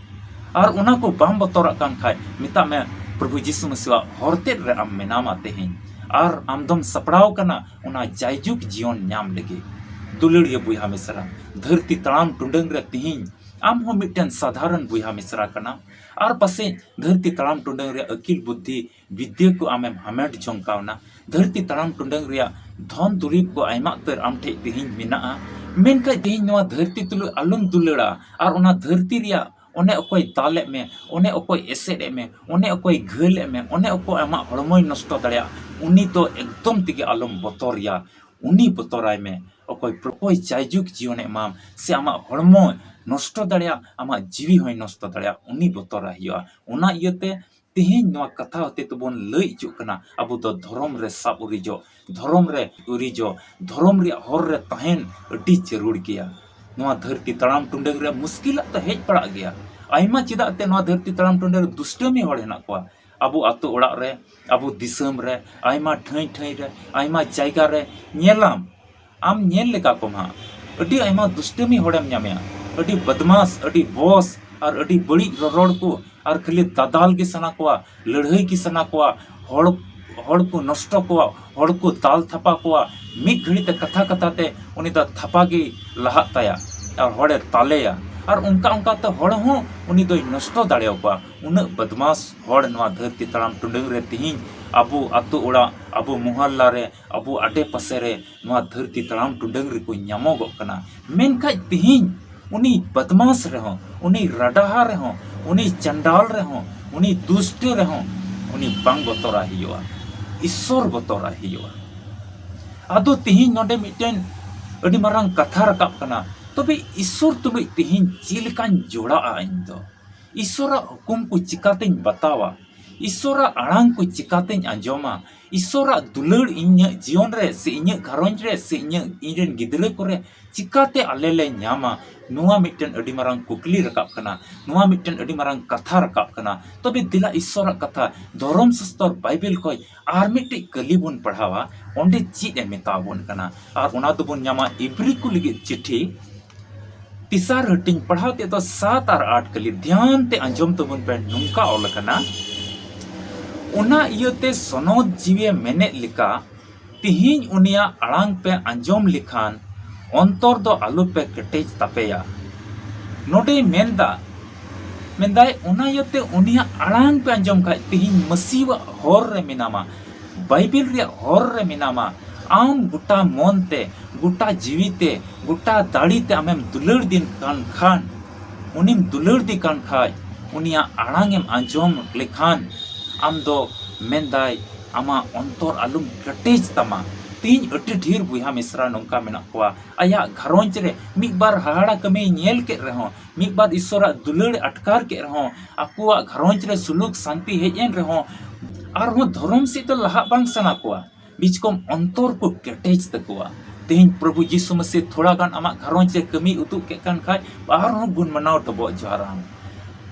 ᱟᱨ ᱚᱱᱟ ᱠᱚ ᱵᱟᱢ ᱵᱚᱛᱚᱨᱟᱜ ᱠᱟᱱ ᱠᱷᱟᱡ, ᱢᱮᱛᱟᱜ ᱢᱮ ᱯᱨᱚᱵᱷᱩ ᱡᱤᱥᱩ ᱢᱟᱹᱥᱤᱣᱟᱜ ᱦᱚᱨᱛᱮᱫ ᱨᱮ ᱟᱢ ᱢᱮᱱᱟᱢᱟ ᱛᱮᱦᱮᱧ᱾ ᱟᱨ ᱟᱢ ᱫᱚᱢ ᱥᱟᱯᱲᱟᱣ ᱠᱟᱱᱟ ᱚᱱᱟ ᱡᱟᱭᱡᱩᱜᱽ ᱡᱤᱭᱚᱱ ᱧᱟᱢ ᱞᱟᱹᱜᱤᱫ᱾ ᱫᱩᱞᱟᱹᱲᱤᱭᱟᱹ ᱵᱚᱭᱦᱟ ᱢᱤᱥᱨᱟ, ᱫᱷᱟᱹᱨᱛᱤ ᱛᱟᱲᱟᱢ ᱴᱩᱰᱟᱹᱝ ᱨᱮ ᱛᱤᱦᱤᱧ ᱟᱢ ᱦᱚᱸ ᱢᱤᱫᱴᱮᱱ ᱥᱟᱫᱷᱟᱨᱚᱱ ᱵᱚᱭᱦᱟ ᱢᱤᱥᱨᱟ ᱠᱟᱱᱟᱢ᱾ ᱟᱨ ᱯᱟᱥᱮᱡ ᱫᱷᱟᱹᱨᱛᱤ ᱛᱟᱲᱟᱢ ᱴᱩᱰᱟᱹᱝ ᱨᱮ ᱟᱹᱠᱤᱞ ᱵᱩᱫᱽᱫᱷᱤ ᱵᱤᱫᱽᱫᱟᱹ ᱠᱚ ᱟᱢᱮᱢ ᱦᱟᱢᱮᱴ ᱡᱚᱝ ᱠᱟᱣᱱᱟ᱾ ᱫᱷᱟᱹᱨᱛᱤ ᱛᱟᱲᱟᱢ ᱴᱩᱰᱟᱹᱝ ᱨᱮᱭᱟᱜ ᱫᱷᱚᱱ ᱫᱩᱨᱤᱵᱽ ᱠᱚ ᱟᱭᱢᱟ ᱩᱛᱟᱹᱨ ᱟᱢ ᱴᱷᱮᱡ ᱛᱤᱦᱤᱧ ᱢᱮᱱᱟᱜᱼᱟ᱾ ᱢᱮᱱᱠᱷᱟᱡ ᱛᱤᱦᱤᱧ ᱱᱚᱣᱟ ᱫᱷᱟᱹᱨᱛᱤ ᱛᱩᱞᱩᱡ ᱟᱞᱚᱢ ᱫᱩᱞᱟᱹᱲᱟ᱾ ᱟᱨ ᱚᱱᱟ ᱫᱷᱟᱹᱨᱛᱤ ᱨᱮᱭᱟᱜ ᱚᱱᱮ ᱚᱠᱚᱭ ᱫᱟᱞᱮᱫ ᱢᱮ, ᱚᱱᱮ ᱚᱠᱚᱭ ᱮᱥᱮᱫ ᱮᱫ ᱢᱮ, ᱚᱱᱮ ᱚᱠᱚᱭ ᱜᱷᱟᱹᱞ ᱮᱫ ᱢᱮ, ᱚᱱᱮ ᱚᱠᱚᱭ ᱟᱢᱟᱜ ᱦᱚᱲᱢᱚᱭ ᱱᱚᱥᱴᱚ ᱫᱟᱲᱮᱭᱟᱜ, ᱩᱱᱤ ᱫᱚ ᱮᱠᱫᱚᱢ ᱛᱮᱜᱮ ᱟᱞᱚᱢ ᱵᱚᱛᱚᱨᱮᱭᱟ᱾ ᱩᱱᱤ ᱵᱚᱛᱚᱨᱟᱭ ᱢᱮ, ᱚᱠᱚᱭ ᱯᱨᱚᱠᱚᱭ ᱡᱟᱭᱡᱩᱜᱽ ᱡᱤᱭᱚᱱᱮ ᱮᱢᱟᱢ ᱥᱮ ᱟᱢᱟᱜ ᱦᱚᱲᱢᱚ ᱱᱚᱥᱴᱚ ᱫᱟᱲᱮᱭᱟᱜ, ᱟᱢᱟᱜ ᱡᱤᱣᱤ ᱦᱚᱸᱭ ᱱᱚᱥᱴᱚ ᱫᱟᱲᱮᱭᱟᱜ, ᱩᱱᱤ ᱵᱚᱛᱚᱨᱟᱭ ᱦᱩᱭᱩᱜᱼᱟ᱾ ᱚᱱᱟ ᱤᱭᱟᱹᱛᱮ ᱛᱮᱦᱮᱧ ᱱᱚᱣᱟ ᱠᱟᱛᱷᱟ ᱦᱚᱛᱮ ᱛᱮᱵᱚᱱ ᱞᱟᱹᱭ ᱦᱚᱪᱚᱜ ᱠᱟᱱᱟ, ᱟᱵᱚ ᱫᱚ ᱫᱷᱚᱨᱚᱢ ᱨᱮ ᱥᱟᱵ ᱩᱨᱤᱡᱚᱜ, ᱫᱷᱚᱨᱚᱢ ᱨᱮ ᱩᱨᱤᱡᱚᱜ, ᱫᱷᱚᱨᱚᱢ ᱨᱮᱭᱟᱜ ᱦᱚᱨ ᱨᱮ ᱛᱟᱦᱮᱱ ᱟᱹᱰᱤ ᱡᱟᱹᱨᱩᱲ ᱜᱮᱭᱟ᱾ ᱱᱚᱣᱟ ᱫᱷᱟᱹᱨᱛᱤ ᱛᱟᱲᱟᱢ ᱴᱩᱰᱟᱹᱝ ᱨᱮ ᱢᱩᱥᱠᱤᱞᱟᱜ ᱫᱚ ᱦᱮᱡ ᱯᱟᱲᱟᱜ ᱜᱮᱭᱟ᱾ ᱟᱭᱢᱟ ᱪᱮᱫᱟᱜ ᱛᱮ ᱱᱚᱣᱟ ᱫᱷᱟᱹᱨᱛᱤ ᱛᱟᱲᱟᱢ ᱴᱩᱰᱟᱹᱝ ᱨᱮ ᱫᱩᱥᱴᱟᱹᱢᱤ ᱦᱚᱲ ᱦᱮᱱᱟᱜ ᱠᱚᱣᱟ᱾ ᱟᱵᱚ ᱟᱛᱳ ᱚᱲᱟᱜ ᱨᱮ, ᱟᱵᱚ ᱫᱤᱥᱚᱢ ᱨᱮ, ᱟᱭᱢᱟ ᱴᱷᱟᱹᱭ ᱴᱷᱟᱹᱭ ᱨᱮ, ᱟᱭᱢᱟ ᱡᱟᱭᱜᱟ ᱨᱮ ᱧᱮᱞᱟᱢ, ᱟᱢ ᱧᱮᱞ ᱞᱮᱠᱟ ᱠᱚᱢ ᱦᱟᱸᱜ, ᱟᱹᱰᱤ ᱟᱭᱢᱟ ᱫᱩᱥᱴᱟᱹᱢᱤ ᱦᱚᱲᱮᱢ ᱧᱟᱢᱮᱭᱟ, ᱟᱹᱰᱤ ᱵᱚᱫᱢᱟᱥ, ᱟᱹᱰᱤ ᱵᱚᱥ ᱟᱨ ᱟᱹᱰᱤ ᱵᱟᱹᱲᱤᱡ ᱨᱚᱨᱚᱲ ᱠᱚ ᱟᱨ ᱠᱷᱟᱹᱞᱤ ᱫᱟᱫᱟᱞ ᱜᱮ ᱥᱟᱱᱟ ᱠᱚᱣᱟ, ᱞᱟᱹᱲᱦᱟᱹᱭ ᱜᱮ ᱥᱟᱱᱟ ᱠᱚᱣᱟ, ᱦᱚᱲ, ᱦᱚᱲ ᱠᱚ ᱱᱚᱥᱴᱚ ᱠᱚᱣᱟ, ᱦᱚᱲ ᱠᱚ ᱫᱟᱞ ᱛᱷᱟᱯᱟ ᱠᱚᱣᱟ᱾ ᱢᱤᱫ ᱜᱷᱟᱹᱲᱤ ᱛᱮ ᱠᱟᱛᱷᱟ ᱠᱟᱛᱷᱟ ᱛᱮ ᱩᱱᱤ ᱫᱚ ᱛᱷᱟᱯᱟ ᱜᱮ ᱞᱟᱦᱟᱜ ᱛᱟᱭᱟ ᱟᱨ ᱦᱚᱲᱮ ᱫᱟᱞᱮᱭᱟ᱾ ᱟᱨ ᱚᱱᱠᱟ ᱚᱱᱠᱟ ᱛᱮ ᱦᱚᱲ ᱦᱚᱸ ᱩᱱᱤ ᱫᱚᱭ ᱱᱚᱥᱴᱚ ᱫᱟᱲᱮᱭᱟᱠᱚᱣᱟ᱾ ᱩᱱᱟᱹᱜ ᱵᱚᱫᱢᱟᱥ ᱦᱚᱲ ᱱᱚᱣᱟ ᱫᱷᱟᱹᱨᱛᱤ ᱛᱟᱲᱟᱢ ᱴᱩᱰᱟᱹᱝ ᱨᱮ ᱛᱤᱦᱤᱧ ᱟᱵᱚ ᱟᱛᱳ ᱚᱲᱟᱜ, ᱟᱵᱚ ᱢᱚᱦᱚᱞᱞᱟ ᱨᱮ, ᱟᱵᱚ ᱟᱰᱮ ᱯᱟᱥᱮ ᱨᱮ ᱱᱚᱣᱟ ᱫᱷᱟᱹᱨᱛᱤ ᱛᱟᱲᱟᱢ ᱴᱩᱰᱟᱹᱝ ᱨᱮᱠᱚ ᱧᱟᱢᱚᱜᱚᱜ ᱠᱟᱱᱟ᱾ ᱢᱮᱱᱠᱷᱟᱡ ᱛᱤᱦᱤᱧ ᱩᱱᱤ ᱵᱚᱫᱢᱟᱥ ᱨᱮᱦᱚᱸ, ᱩᱱᱤ ᱨᱟᱰᱟᱦᱟ ᱨᱮᱦᱚᱸ, ᱩᱱᱤ ᱪᱟᱱᱰᱟᱞ ᱨᱮᱦᱚᱸ, ᱩᱱᱤ ᱫᱩᱥᱴᱟᱹ ᱨᱮᱦᱚᱸ, ᱩᱱᱤ ᱵᱟᱝ ᱵᱚᱛᱚᱨᱟᱭ ᱦᱩᱭᱩᱜᱼᱟ, ᱤᱥᱥᱚᱨ ᱵᱚᱛᱚᱨᱟᱭ ᱦᱩᱭᱩᱜᱼᱟ᱾ ᱟᱫᱚ ᱛᱤᱦᱤᱧ ᱱᱚᱰᱮ ᱢᱤᱫᱴᱮᱱ ᱟᱹᱰᱤ ᱢᱟᱨᱟᱝ ᱠᱟᱛᱷᱟ ᱨᱟᱠᱟᱵ ᱠᱟᱱᱟ, ᱛᱚᱵᱮ ᱤᱥᱥᱚᱨ ᱛᱩᱞᱩᱡ ᱛᱤᱦᱤᱧ ᱪᱮᱫ ᱞᱮᱠᱟᱧ ᱡᱚᱲᱟᱜᱼᱟ ᱤᱧ ᱫᱚ? ᱤᱥᱥᱚᱨᱟᱜ ᱦᱩᱠᱩᱢ ᱠᱚ ᱪᱤᱠᱟᱛᱮᱧ ᱵᱟᱛᱟᱣᱟ? ᱤᱥᱥᱚᱨᱟᱜ ᱟᱲᱟᱝ ᱠᱚ ᱪᱤᱠᱟᱛᱮᱧ ᱟᱸᱡᱚᱢᱟ? ᱤᱥᱥᱚᱨᱟᱜ ᱫᱩᱞᱟᱹᱲ ᱤᱧᱟᱹᱜ ᱡᱤᱭᱚᱱ ᱨᱮ ᱥᱮ ᱤᱧᱟᱹᱜ ᱜᱷᱟᱨᱚᱸᱡᱽ ᱨᱮ ᱥᱮ ᱤᱧᱟᱹᱜ, ᱤᱧᱨᱮᱱ ᱜᱤᱫᱽᱨᱟᱹ ᱠᱚᱨᱮ ᱪᱤᱠᱟᱛᱮ ᱟᱞᱮ ᱞᱮ ᱧᱟᱢᱟ? ᱱᱚᱣᱟ ᱢᱤᱫᱴᱮᱱ ᱟᱹᱰᱤ ᱢᱟᱨᱟᱝ ᱠᱩᱠᱞᱤ ᱨᱟᱠᱟᱵ ᱠᱟᱱᱟ, ᱱᱚᱣᱟ ᱢᱤᱫᱴᱮᱱ ᱟᱹᱰᱤ ᱢᱟᱨᱟᱝ ᱠᱟᱛᱷᱟ ᱨᱟᱠᱟᱵ ᱠᱟᱱᱟ᱾ ᱛᱚᱵᱮ ᱫᱮᱞᱟ ᱤᱥᱥᱚᱨᱟᱜ ᱠᱟᱛᱷᱟ, ᱫᱷᱚᱨᱚᱢ ᱥᱟᱥᱛᱚᱨ ᱵᱟᱭᱵᱮᱞ ᱠᱷᱚᱱ ᱟᱨ ᱢᱤᱫᱴᱤᱡ ᱠᱟᱹᱞᱤ ᱵᱚᱱ ᱯᱟᱲᱦᱟᱣᱟ, ᱚᱸᱰᱮ ᱪᱮᱫ ᱮ ᱢᱮᱛᱟ ᱵᱚᱱ ᱠᱟᱱᱟ᱾ ᱟᱨ ᱚᱱᱟ ᱫᱚᱵᱚᱱ ᱧᱟᱢᱟ ᱤᱵᱨᱤ ᱠᱚ ᱞᱟᱹᱜᱤᱫ ᱪᱤᱴᱷᱤ, ᱛᱮᱥᱟᱨ ᱦᱟᱹᱴᱤᱧ, ᱯᱟᱲᱦᱟᱣ ᱛᱮᱫ ᱫᱚ ᱥᱟᱛ ᱟᱨ ᱟᱴ ᱠᱟᱹᱞᱤ᱾ ᱫᱷᱮᱭᱟᱱ ᱛᱮ ᱟᱸᱡᱚᱢ ᱛᱟᱵᱚᱱ ᱯᱮ, ᱱᱚᱝᱠᱟ ᱚᱞ ᱟᱠᱟᱱᱟ, ᱚᱱᱟ ᱤᱭᱟᱹᱛᱮ ᱥᱚᱱᱚᱛ ᱡᱤᱣᱤ ᱢᱮᱱᱮᱫ ᱞᱮᱠᱟ, ᱛᱤᱦᱤᱧ ᱩᱱᱤᱭᱟᱜ ᱟᱲᱟᱝ ᱯᱮ ᱟᱸᱡᱚᱢ ᱞᱮᱠᱷᱟᱱ ᱚᱱᱛᱚᱨ ᱫᱚ ᱟᱞᱚᱯᱮ ᱠᱮᱴᱮᱡ ᱛᱟᱯᱮᱭᱟ᱾ ᱱᱚᱰᱮᱭ ᱢᱮᱱᱫᱟ, ᱢᱮᱱᱫᱟᱭ, ᱚᱱᱟ ᱤᱭᱟᱹᱛᱮ ᱩᱱᱤᱭᱟᱜ ᱟᱲᱟᱝ ᱯᱮ ᱟᱸᱡᱚᱢ ᱠᱷᱟᱡ, ᱛᱤᱦᱤᱧ ᱢᱟᱹᱥᱤᱣᱟᱜ ᱦᱚᱨ ᱨᱮ ᱢᱮᱱᱟᱢᱟ, ᱵᱟᱭᱵᱮᱞ ᱨᱮᱭᱟᱜ ᱦᱚᱨ ᱨᱮ ᱢᱮᱱᱟᱢᱟ, ᱟᱢ ᱜᱚᱴᱟ ᱢᱚᱱ ᱛᱮ, ᱜᱚᱴᱟ ᱡᱤᱣᱤ ᱛᱮ, ᱜᱚᱴᱟ ᱫᱟᱲᱮ ᱛᱮ ᱟᱢᱮᱢ ᱫᱩᱞᱟᱹᱲ ᱫᱤᱱ ᱠᱟᱱ ᱠᱷᱟᱱ, ᱩᱱᱤᱢ ᱫᱩᱞᱟᱹᱲ ᱫᱤ ᱠᱟᱱ ᱠᱷᱟᱡ, ᱩᱱᱤᱭᱟᱜ ᱟᱲᱟᱝ ᱮᱢ ᱟᱸᱡᱚᱢ ᱞᱮᱠᱷᱟᱱ, ᱟᱢ ᱫᱚ ᱢᱮᱱᱫᱟᱭ, ᱟᱢᱟᱜ ᱚᱱᱛᱚᱨ ᱟᱞᱚᱢ ᱠᱮᱴᱮᱡ ᱛᱟᱢᱟ᱾ ᱛᱤᱦᱤᱧ ᱟᱹᱰᱤ ᱰᱷᱮᱨ ᱵᱚᱭᱦᱟ ᱢᱤᱥᱨᱟ ᱱᱚᱝᱠᱟ ᱢᱮᱱᱟᱜ ᱠᱚᱣᱟ, ᱟᱭᱟᱜ ᱜᱷᱟᱨᱚᱸᱡᱽ ᱨᱮ ᱢᱤᱫ ᱵᱟᱨ ᱦᱟᱦᱟᱲᱟ ᱠᱟᱹᱢᱤᱭ ᱧᱮᱞ ᱠᱮᱫ ᱨᱮᱦᱚᱸ, ᱢᱤᱫ ᱵᱟᱨ ᱤᱥᱥᱚᱨᱟᱜ ᱫᱩᱞᱟᱹᱲ ᱮ ᱟᱴᱠᱟᱨ ᱠᱮᱫ ᱨᱮᱦᱚᱸ, ᱟᱠᱚᱣᱟᱜ ᱜᱷᱟᱨᱚᱸᱡᱽ ᱨᱮ ᱥᱩᱞᱩᱠ ᱥᱟᱱᱛᱤ ᱦᱮᱡ ᱮᱱ ᱨᱮᱦᱚᱸ, ᱟᱨᱦᱚᱸ ᱫᱷᱚᱨᱚᱢ ᱥᱮᱫ ᱫᱚ ᱞᱟᱦᱟᱜ ᱵᱟᱝ ᱥᱟᱱᱟ ᱠᱚᱣᱟ᱾ ᱵᱤᱪᱠᱚᱢ ᱚᱱᱛᱚᱨ ᱠᱚ ᱠᱮᱴᱮᱡ ᱛᱟᱠᱚᱣᱟ᱾ ᱛᱮᱦᱮᱧ ᱯᱨᱚᱵᱷᱩ ᱡᱤᱥᱩ ᱢᱟᱹᱥᱤ ᱛᱷᱚᱲᱟ ᱜᱟᱱ ᱟᱢᱟᱜ ᱜᱷᱟᱨᱚᱸᱡᱽ ᱨᱮ ᱠᱟᱹᱢᱤ ᱩᱫᱩᱜ ᱠᱮᱫ ᱠᱟᱱ ᱠᱷᱟᱡ, ᱟᱨᱦᱚᱸ ᱜᱩᱱ ᱢᱟᱱᱟᱣ ᱰᱚᱵᱚᱜ ᱡᱚᱦᱟᱨᱟᱢ᱾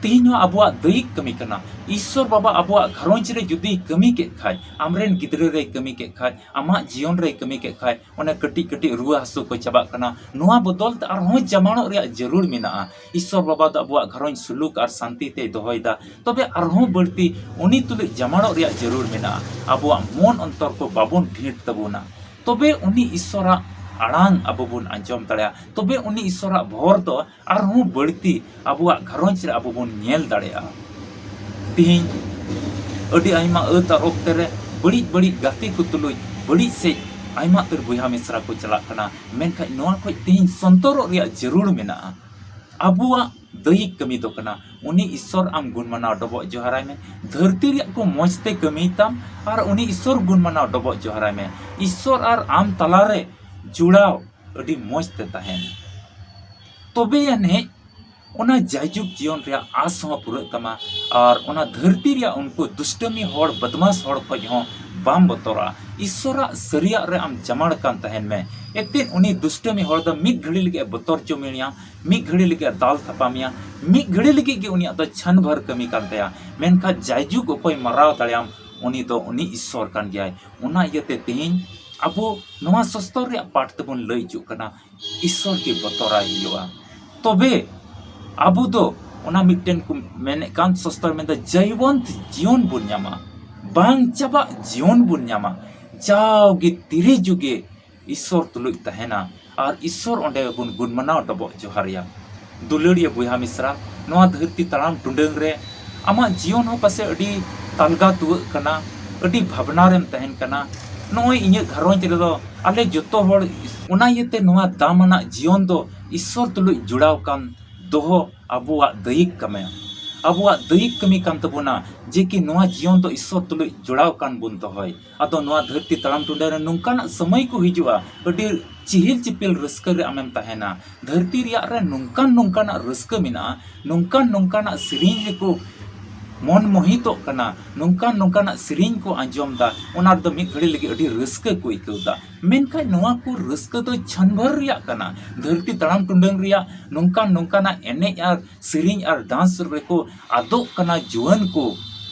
ᱛᱮᱦᱮᱧ ᱦᱚᱸ ᱟᱵᱚᱣᱟᱜ ᱫᱟᱹᱭᱤᱠ ᱠᱟᱹᱢᱤ ᱠᱟᱱᱟ᱾ ᱤᱥᱥᱚᱨ ᱵᱟᱵᱟ ᱟᱵᱚᱣᱟᱜ ᱜᱷᱟᱨᱚᱸᱡᱽ ᱨᱮ ᱡᱩᱫᱤᱭ ᱠᱟᱹᱢᱤ ᱠᱮᱫ ᱠᱷᱟᱡ, ᱟᱢᱨᱮᱱ ᱜᱤᱫᱽᱨᱟᱹ ᱨᱮᱭ ᱠᱟᱹᱢᱤ ᱠᱮᱫ ᱠᱷᱟᱡ, ᱟᱢᱟᱜ ᱡᱤᱭᱚᱱ ᱨᱮᱭ ᱠᱟᱹᱢᱤ ᱠᱮᱫ ᱠᱷᱟᱡ, ᱚᱱᱮ ᱠᱟᱹᱴᱤᱡ ᱠᱟᱹᱴᱤᱡ ᱨᱩᱣᱟᱹ ᱦᱟᱹᱥᱩ ᱠᱚ ᱪᱟᱵᱟᱜ ᱠᱟᱱᱟ, ᱱᱚᱣᱟ ᱵᱚᱫᱚᱞ ᱛᱮ ᱟᱨᱦᱚᱸ ᱡᱟᱢᱟᱲᱚᱜ ᱨᱮᱭᱟᱜ ᱡᱟᱹᱨᱩᱲ ᱢᱮᱱᱟᱜᱼᱟ᱾ ᱤᱥᱥᱚᱨ ᱵᱟᱵᱟ ᱫᱚ ᱟᱵᱚᱣᱟᱜ ᱜᱷᱟᱨᱚᱸᱡᱽ ᱥᱩᱞᱩᱠ ᱟᱨ ᱥᱟᱱᱛᱤ ᱛᱮᱭ ᱫᱚᱦᱚᱭᱮᱫᱟ᱾ ᱛᱚᱵᱮ ᱟᱨᱦᱚᱸ ᱵᱟᱹᱲᱛᱤ ᱩᱱᱤ ᱛᱩᱞᱩᱡ ᱡᱟᱢᱟᱲᱚᱜ ᱨᱮᱭᱟᱜ ᱡᱟᱹᱨᱩᱲ ᱢᱮᱱᱟᱜᱼᱟ᱾ ᱟᱵᱚᱣᱟᱜ ᱢᱚᱱ ᱚᱱᱛᱚᱨ ᱠᱚ ᱵᱟᱵᱚᱱ ᱰᱷᱤᱸᱴ ᱛᱟᱵᱚᱱᱟ, ᱛᱚᱵᱮ ᱩᱱᱤ ᱤᱥᱥᱚᱨᱟᱜ ᱟᱲᱟᱝ ᱟᱵᱚ ᱵᱚᱱ ᱟᱸᱡᱚᱢ ᱫᱟᱲᱮᱭᱟᱜᱼᱟ᱾ ᱛᱚᱵᱮ ᱩᱱᱤ ᱤᱥᱥᱚᱨᱟᱜ ᱵᱷᱚᱨ ᱫᱚ ᱟᱨᱦᱚᱸ ᱵᱟᱹᱲᱛᱤ ᱟᱵᱚᱣᱟᱜ ᱜᱷᱟᱨᱚᱸᱡᱽ ᱨᱮ ᱟᱵᱚ ᱵᱚᱱ ᱧᱮᱞ ᱫᱟᱲᱮᱭᱟᱜᱼᱟ᱾ ᱛᱤᱦᱤᱧ ᱟᱹᱰᱤ ᱟᱭᱢᱟ ᱟᱹᱛ ᱟᱨ ᱚᱠᱛᱮ ᱨᱮ ᱵᱟᱹᱲᱤᱡ ᱵᱟᱹᱲᱤᱡ ᱜᱟᱛᱮ ᱠᱚ ᱛᱩᱞᱩᱡ ᱵᱟᱹᱲᱤᱡ ᱥᱮᱡ ᱟᱭᱢᱟ ᱩᱛᱟᱹᱨ ᱵᱚᱭᱦᱟ ᱢᱤᱥᱨᱟ ᱠᱚ ᱪᱟᱞᱟᱜ ᱠᱟᱱᱟ᱾ ᱢᱮᱱᱠᱷᱟᱱ ᱱᱚᱣᱟ ᱠᱷᱚᱡ ᱛᱤᱦᱤᱧ ᱥᱚᱱᱛᱚᱨᱚᱜ ᱨᱮᱭᱟᱜ ᱡᱟᱹᱨᱩᱲ ᱢᱮᱱᱟᱜᱼᱟ᱾ ᱟᱵᱚᱣᱟᱜ ᱫᱟᱹᱭᱤᱠ ᱠᱟᱹᱢᱤ ᱫᱚ ᱠᱟᱱᱟ, ᱩᱱᱤ ᱤᱥᱥᱚᱨ ᱟᱢ ᱜᱩᱱ ᱢᱟᱱᱟᱣ ᱰᱚᱵᱚᱜ ᱡᱚᱦᱟᱨᱟᱭ ᱢᱮ᱾ ᱫᱷᱟᱹᱨᱛᱤ ᱨᱮᱭᱟᱜ ᱠᱚ ᱢᱚᱡᱽ ᱛᱮ ᱠᱟᱹᱢᱤᱭ ᱛᱟᱢ ᱟᱨ ᱩᱱᱤ ᱤᱥᱥᱚᱨ ᱜᱩᱱ ᱢᱟᱱᱟᱣ ᱰᱚᱵᱚᱜ ᱡᱚᱦᱟᱨᱟᱭ ᱢᱮ᱾ ᱤᱥᱥᱚᱨ ᱟᱨ ᱟᱢ ᱛᱟᱞᱟᱨᱮ ᱡᱩᱲᱟᱣ ᱟᱹᱰᱤ ᱢᱚᱡᱽ ᱛᱮ ᱛᱟᱦᱮᱱ᱾ ᱛᱚᱵᱮ ᱟᱹᱱᱤᱡ ᱚᱱᱟ ᱡᱟᱭᱡᱩᱜᱽ ᱡᱤᱭᱚᱱ ᱨᱮᱭᱟᱜ ᱟᱥ ᱦᱚᱸ ᱯᱩᱨᱟᱹᱜ ᱛᱟᱢᱟ, ᱟᱨ ᱚᱱᱟ ᱫᱷᱟᱹᱨᱛᱤ ᱨᱮᱭᱟᱜ ᱩᱱᱠᱩ ᱫᱩᱥᱴᱟᱹᱢᱤ ᱦᱚᱲ, ᱵᱚᱫᱢᱟᱥ ᱦᱚᱲ ᱠᱷᱚᱡ ᱦᱚᱸ ᱵᱟᱢ ᱵᱚᱛᱚᱨᱚᱜᱼᱟ᱾ ᱤᱥᱥᱚᱨᱟᱜ ᱥᱟᱹᱨᱤᱭᱟᱜ ᱨᱮ ᱟᱢ ᱡᱟᱢᱟᱲ ᱠᱟᱱ ᱛᱟᱦᱮᱱ ᱢᱮ᱾ ᱮᱱᱛᱮᱫ ᱩᱱᱤ ᱫᱩᱥᱴᱟᱹᱢᱤ ᱦᱚᱲ ᱫᱚ ᱢᱤᱫ ᱜᱷᱟᱹᱲᱤ ᱞᱟᱹᱜᱤᱫ ᱮ ᱵᱚᱛᱚᱨ ᱦᱚᱪᱚ ᱢᱮᱭᱟ, ᱢᱤᱫ ᱜᱷᱟᱹᱲᱤ ᱞᱟᱹᱜᱤᱫ ᱮ ᱫᱟᱞ ᱛᱷᱟᱯᱟ ᱢᱮᱭᱟ, ᱢᱤᱫ ᱜᱷᱟᱹᱲᱤ ᱞᱟᱹᱜᱤᱫ ᱜᱮ ᱩᱱᱤᱭᱟᱜ ᱫᱚ ᱪᱷᱟᱱ ᱵᱷᱟᱨ ᱠᱟᱹᱢᱤ ᱠᱟᱱ ᱛᱟᱭᱟ, ᱢᱮᱱᱠᱷᱟᱱ ᱡᱟᱭᱡᱩᱜᱽ ᱚᱠᱚᱭ ᱢᱟᱨᱟᱣ ᱫᱟᱲᱮᱭᱟᱢ, ᱩᱱᱤ ᱫᱚ ᱩᱱᱤ ᱤᱥᱥᱚᱨ ᱠᱟᱱ ᱜᱮᱭᱟᱭ᱾ ᱚᱱᱟ ᱤᱭᱟᱹᱛᱮ ᱛᱮᱦᱮᱧ ᱟᱵᱚ ᱱᱚᱣᱟ ᱥᱚᱥᱛᱚᱨ ᱨᱮᱭᱟᱜ ᱯᱟᱴ ᱛᱮᱵᱚᱱ ᱞᱟᱹᱭ ᱦᱤᱡᱩᱜ ᱠᱟᱱᱟ, ᱤᱥᱥᱚᱨ ᱜᱮ ᱵᱚᱛᱚᱨᱟᱭ ᱦᱩᱭᱩᱜᱼᱟ᱾ ᱛᱚᱵᱮ ᱟᱵᱚ ᱫᱚ ᱚᱱᱟ ᱢᱤᱫᱴᱮᱱ ᱠᱚ ᱢᱮᱱᱮᱫ ᱠᱟᱱ, ᱥᱚᱥᱛᱚᱨ ᱢᱮᱱᱫᱟ ᱡᱟᱭᱵᱚᱱᱛ ᱡᱤᱭᱚᱱ ᱵᱚᱱ ᱧᱟᱢᱟ, ᱵᱟᱝ ᱪᱟᱵᱟᱜ ᱡᱤᱭᱚᱱ ᱵᱚᱱ ᱧᱟᱢᱟ᱾ ᱡᱟᱣᱜᱮ ᱛᱤᱨᱤ ᱡᱩᱜᱮ ᱤᱥᱥᱚᱨ ᱛᱩᱞᱩᱡ ᱛᱟᱦᱮᱱᱟ ᱟᱨ ᱤᱥᱥᱚᱨ ᱚᱸᱰᱮ ᱵᱚᱱ ᱜᱩᱱ ᱢᱟᱱᱟᱣ ᱰᱚᱵᱚᱜ ᱡᱚᱦᱟᱨ ᱮᱭᱟ᱾ ᱫᱩᱞᱟᱹᱲᱤᱭᱟᱹ ᱵᱚᱭᱦᱟ ᱢᱤᱥᱨᱟ, ᱱᱚᱣᱟ ᱫᱷᱟᱹᱨᱛᱤ ᱛᱟᱲᱟᱢ ᱴᱩᱰᱟᱹᱝ ᱨᱮ ᱟᱢᱟᱜ ᱡᱤᱭᱚᱱ ᱦᱚᱸ ᱯᱟᱥᱮ ᱟᱹᱰᱤ ᱛᱟᱞᱜᱟ ᱛᱩᱣᱟᱹᱜ ᱠᱟᱱᱟ, ᱟᱹᱰᱤ ᱵᱷᱟᱵᱽᱱᱟ ᱨᱮᱢ ᱛᱟᱦᱮᱱ ᱠᱟᱱᱟ᱾ ᱱᱚᱜᱼᱚᱭ ᱤᱧᱟᱹᱜ ᱜᱷᱟᱨᱚᱸᱡᱽ ᱨᱮᱫᱚ ᱟᱞᱮ ᱡᱚᱛᱚ ᱦᱚᱲ, ᱚᱱᱟ ᱤᱭᱟᱹᱛᱮ ᱱᱚᱣᱟ ᱫᱟᱢᱟᱱᱟᱜ ᱡᱤᱭᱚᱱ ᱫᱚ ᱤᱥᱥᱚᱨ ᱛᱩᱞᱩᱡ ᱡᱚᱲᱟᱣ ᱠᱟᱱ ᱫᱚᱦᱚ ᱟᱵᱚᱣᱟᱜ ᱫᱟᱹᱭᱤᱠ ᱠᱟᱹᱢᱤ, ᱟᱵᱚᱣᱟᱜ ᱫᱟᱹᱭᱤᱠ ᱠᱟᱹᱢᱤ ᱠᱟᱱ ᱛᱟᱵᱚᱱᱟ, ᱡᱮ ᱠᱤ ᱱᱚᱣᱟ ᱡᱤᱭᱚᱱ ᱫᱚ ᱤᱥᱥᱚᱨ ᱛᱩᱞᱩᱡ ᱡᱚᱲᱟᱣ ᱠᱟᱱ ᱵᱚᱱ ᱫᱚᱦᱚᱭ᱾ ᱟᱫᱚ ᱱᱚᱣᱟ ᱫᱷᱟᱹᱨᱛᱤ ᱛᱟᱲᱟᱢ ᱴᱩᱰᱟᱹ ᱨᱮ ᱱᱚᱝᱠᱟᱱᱟᱜ ᱥᱚᱢᱚᱭ ᱠᱚ ᱦᱤᱡᱩᱜᱼᱟ, ᱟᱹᱰᱤ ᱪᱤᱦᱤᱞ ᱪᱤᱯᱤᱞ ᱨᱟᱹᱥᱠᱟᱹ ᱨᱮ ᱟᱢᱮᱢ ᱛᱟᱦᱮᱱᱟ᱾ ᱫᱷᱟᱹᱨᱛᱤ ᱨᱮᱭᱟᱜ ᱨᱮ ᱱᱚᱝᱠᱟᱱ ᱱᱚᱝᱠᱟᱱᱟᱜ ᱨᱟᱹᱥᱠᱟᱹ ᱢᱮᱱᱟᱜᱼᱟ, ᱱᱚᱝᱠᱟᱱ ᱱᱚᱝᱠᱟᱱᱟᱜ ᱥᱮᱨᱮᱧ ᱨᱮᱠᱚ ᱢᱚᱱ ᱢᱳᱦᱤᱛᱚᱜ ᱠᱟᱱᱟ, ᱱᱚᱝᱠᱟᱱ ᱱᱚᱝᱠᱟᱱᱟᱜ ᱥᱮᱨᱮᱧ ᱠᱚ ᱟᱸᱡᱚᱢ ᱫᱟ, ᱚᱱᱟ ᱨᱮᱫᱚ ᱢᱤᱫ ᱜᱷᱟᱹᱲᱤ ᱞᱟᱹᱜᱤᱫ ᱟᱹᱰᱤ ᱨᱟᱹᱥᱠᱟᱹ ᱠᱚ ᱟᱹᱭᱠᱟᱹᱣ ᱫᱟ᱾ ᱢᱮᱱᱠᱷᱟᱱ ᱱᱚᱣᱟ ᱠᱚ ᱨᱟᱹᱥᱠᱟᱹ ᱫᱚ ᱪᱷᱟᱱᱵᱷᱟᱨ ᱨᱮᱭᱟᱜ ᱠᱟᱱᱟ᱾ ᱫᱷᱟᱹᱨᱛᱤ ᱛᱟᱲᱟᱢ ᱴᱩᱰᱟᱹᱝ ᱨᱮᱭᱟᱜ ᱱᱚᱝᱠᱟᱱ ᱱᱚᱝᱠᱟᱱᱟᱜ ᱮᱱᱮᱡ ᱟᱨ ᱥᱮᱨᱮᱧ ᱟᱨ ᱰᱟᱱᱥ ᱨᱮᱠᱚ ᱟᱫᱚᱜ ᱠᱟᱱᱟ ᱡᱩᱣᱟᱹᱱ ᱠᱚ᱾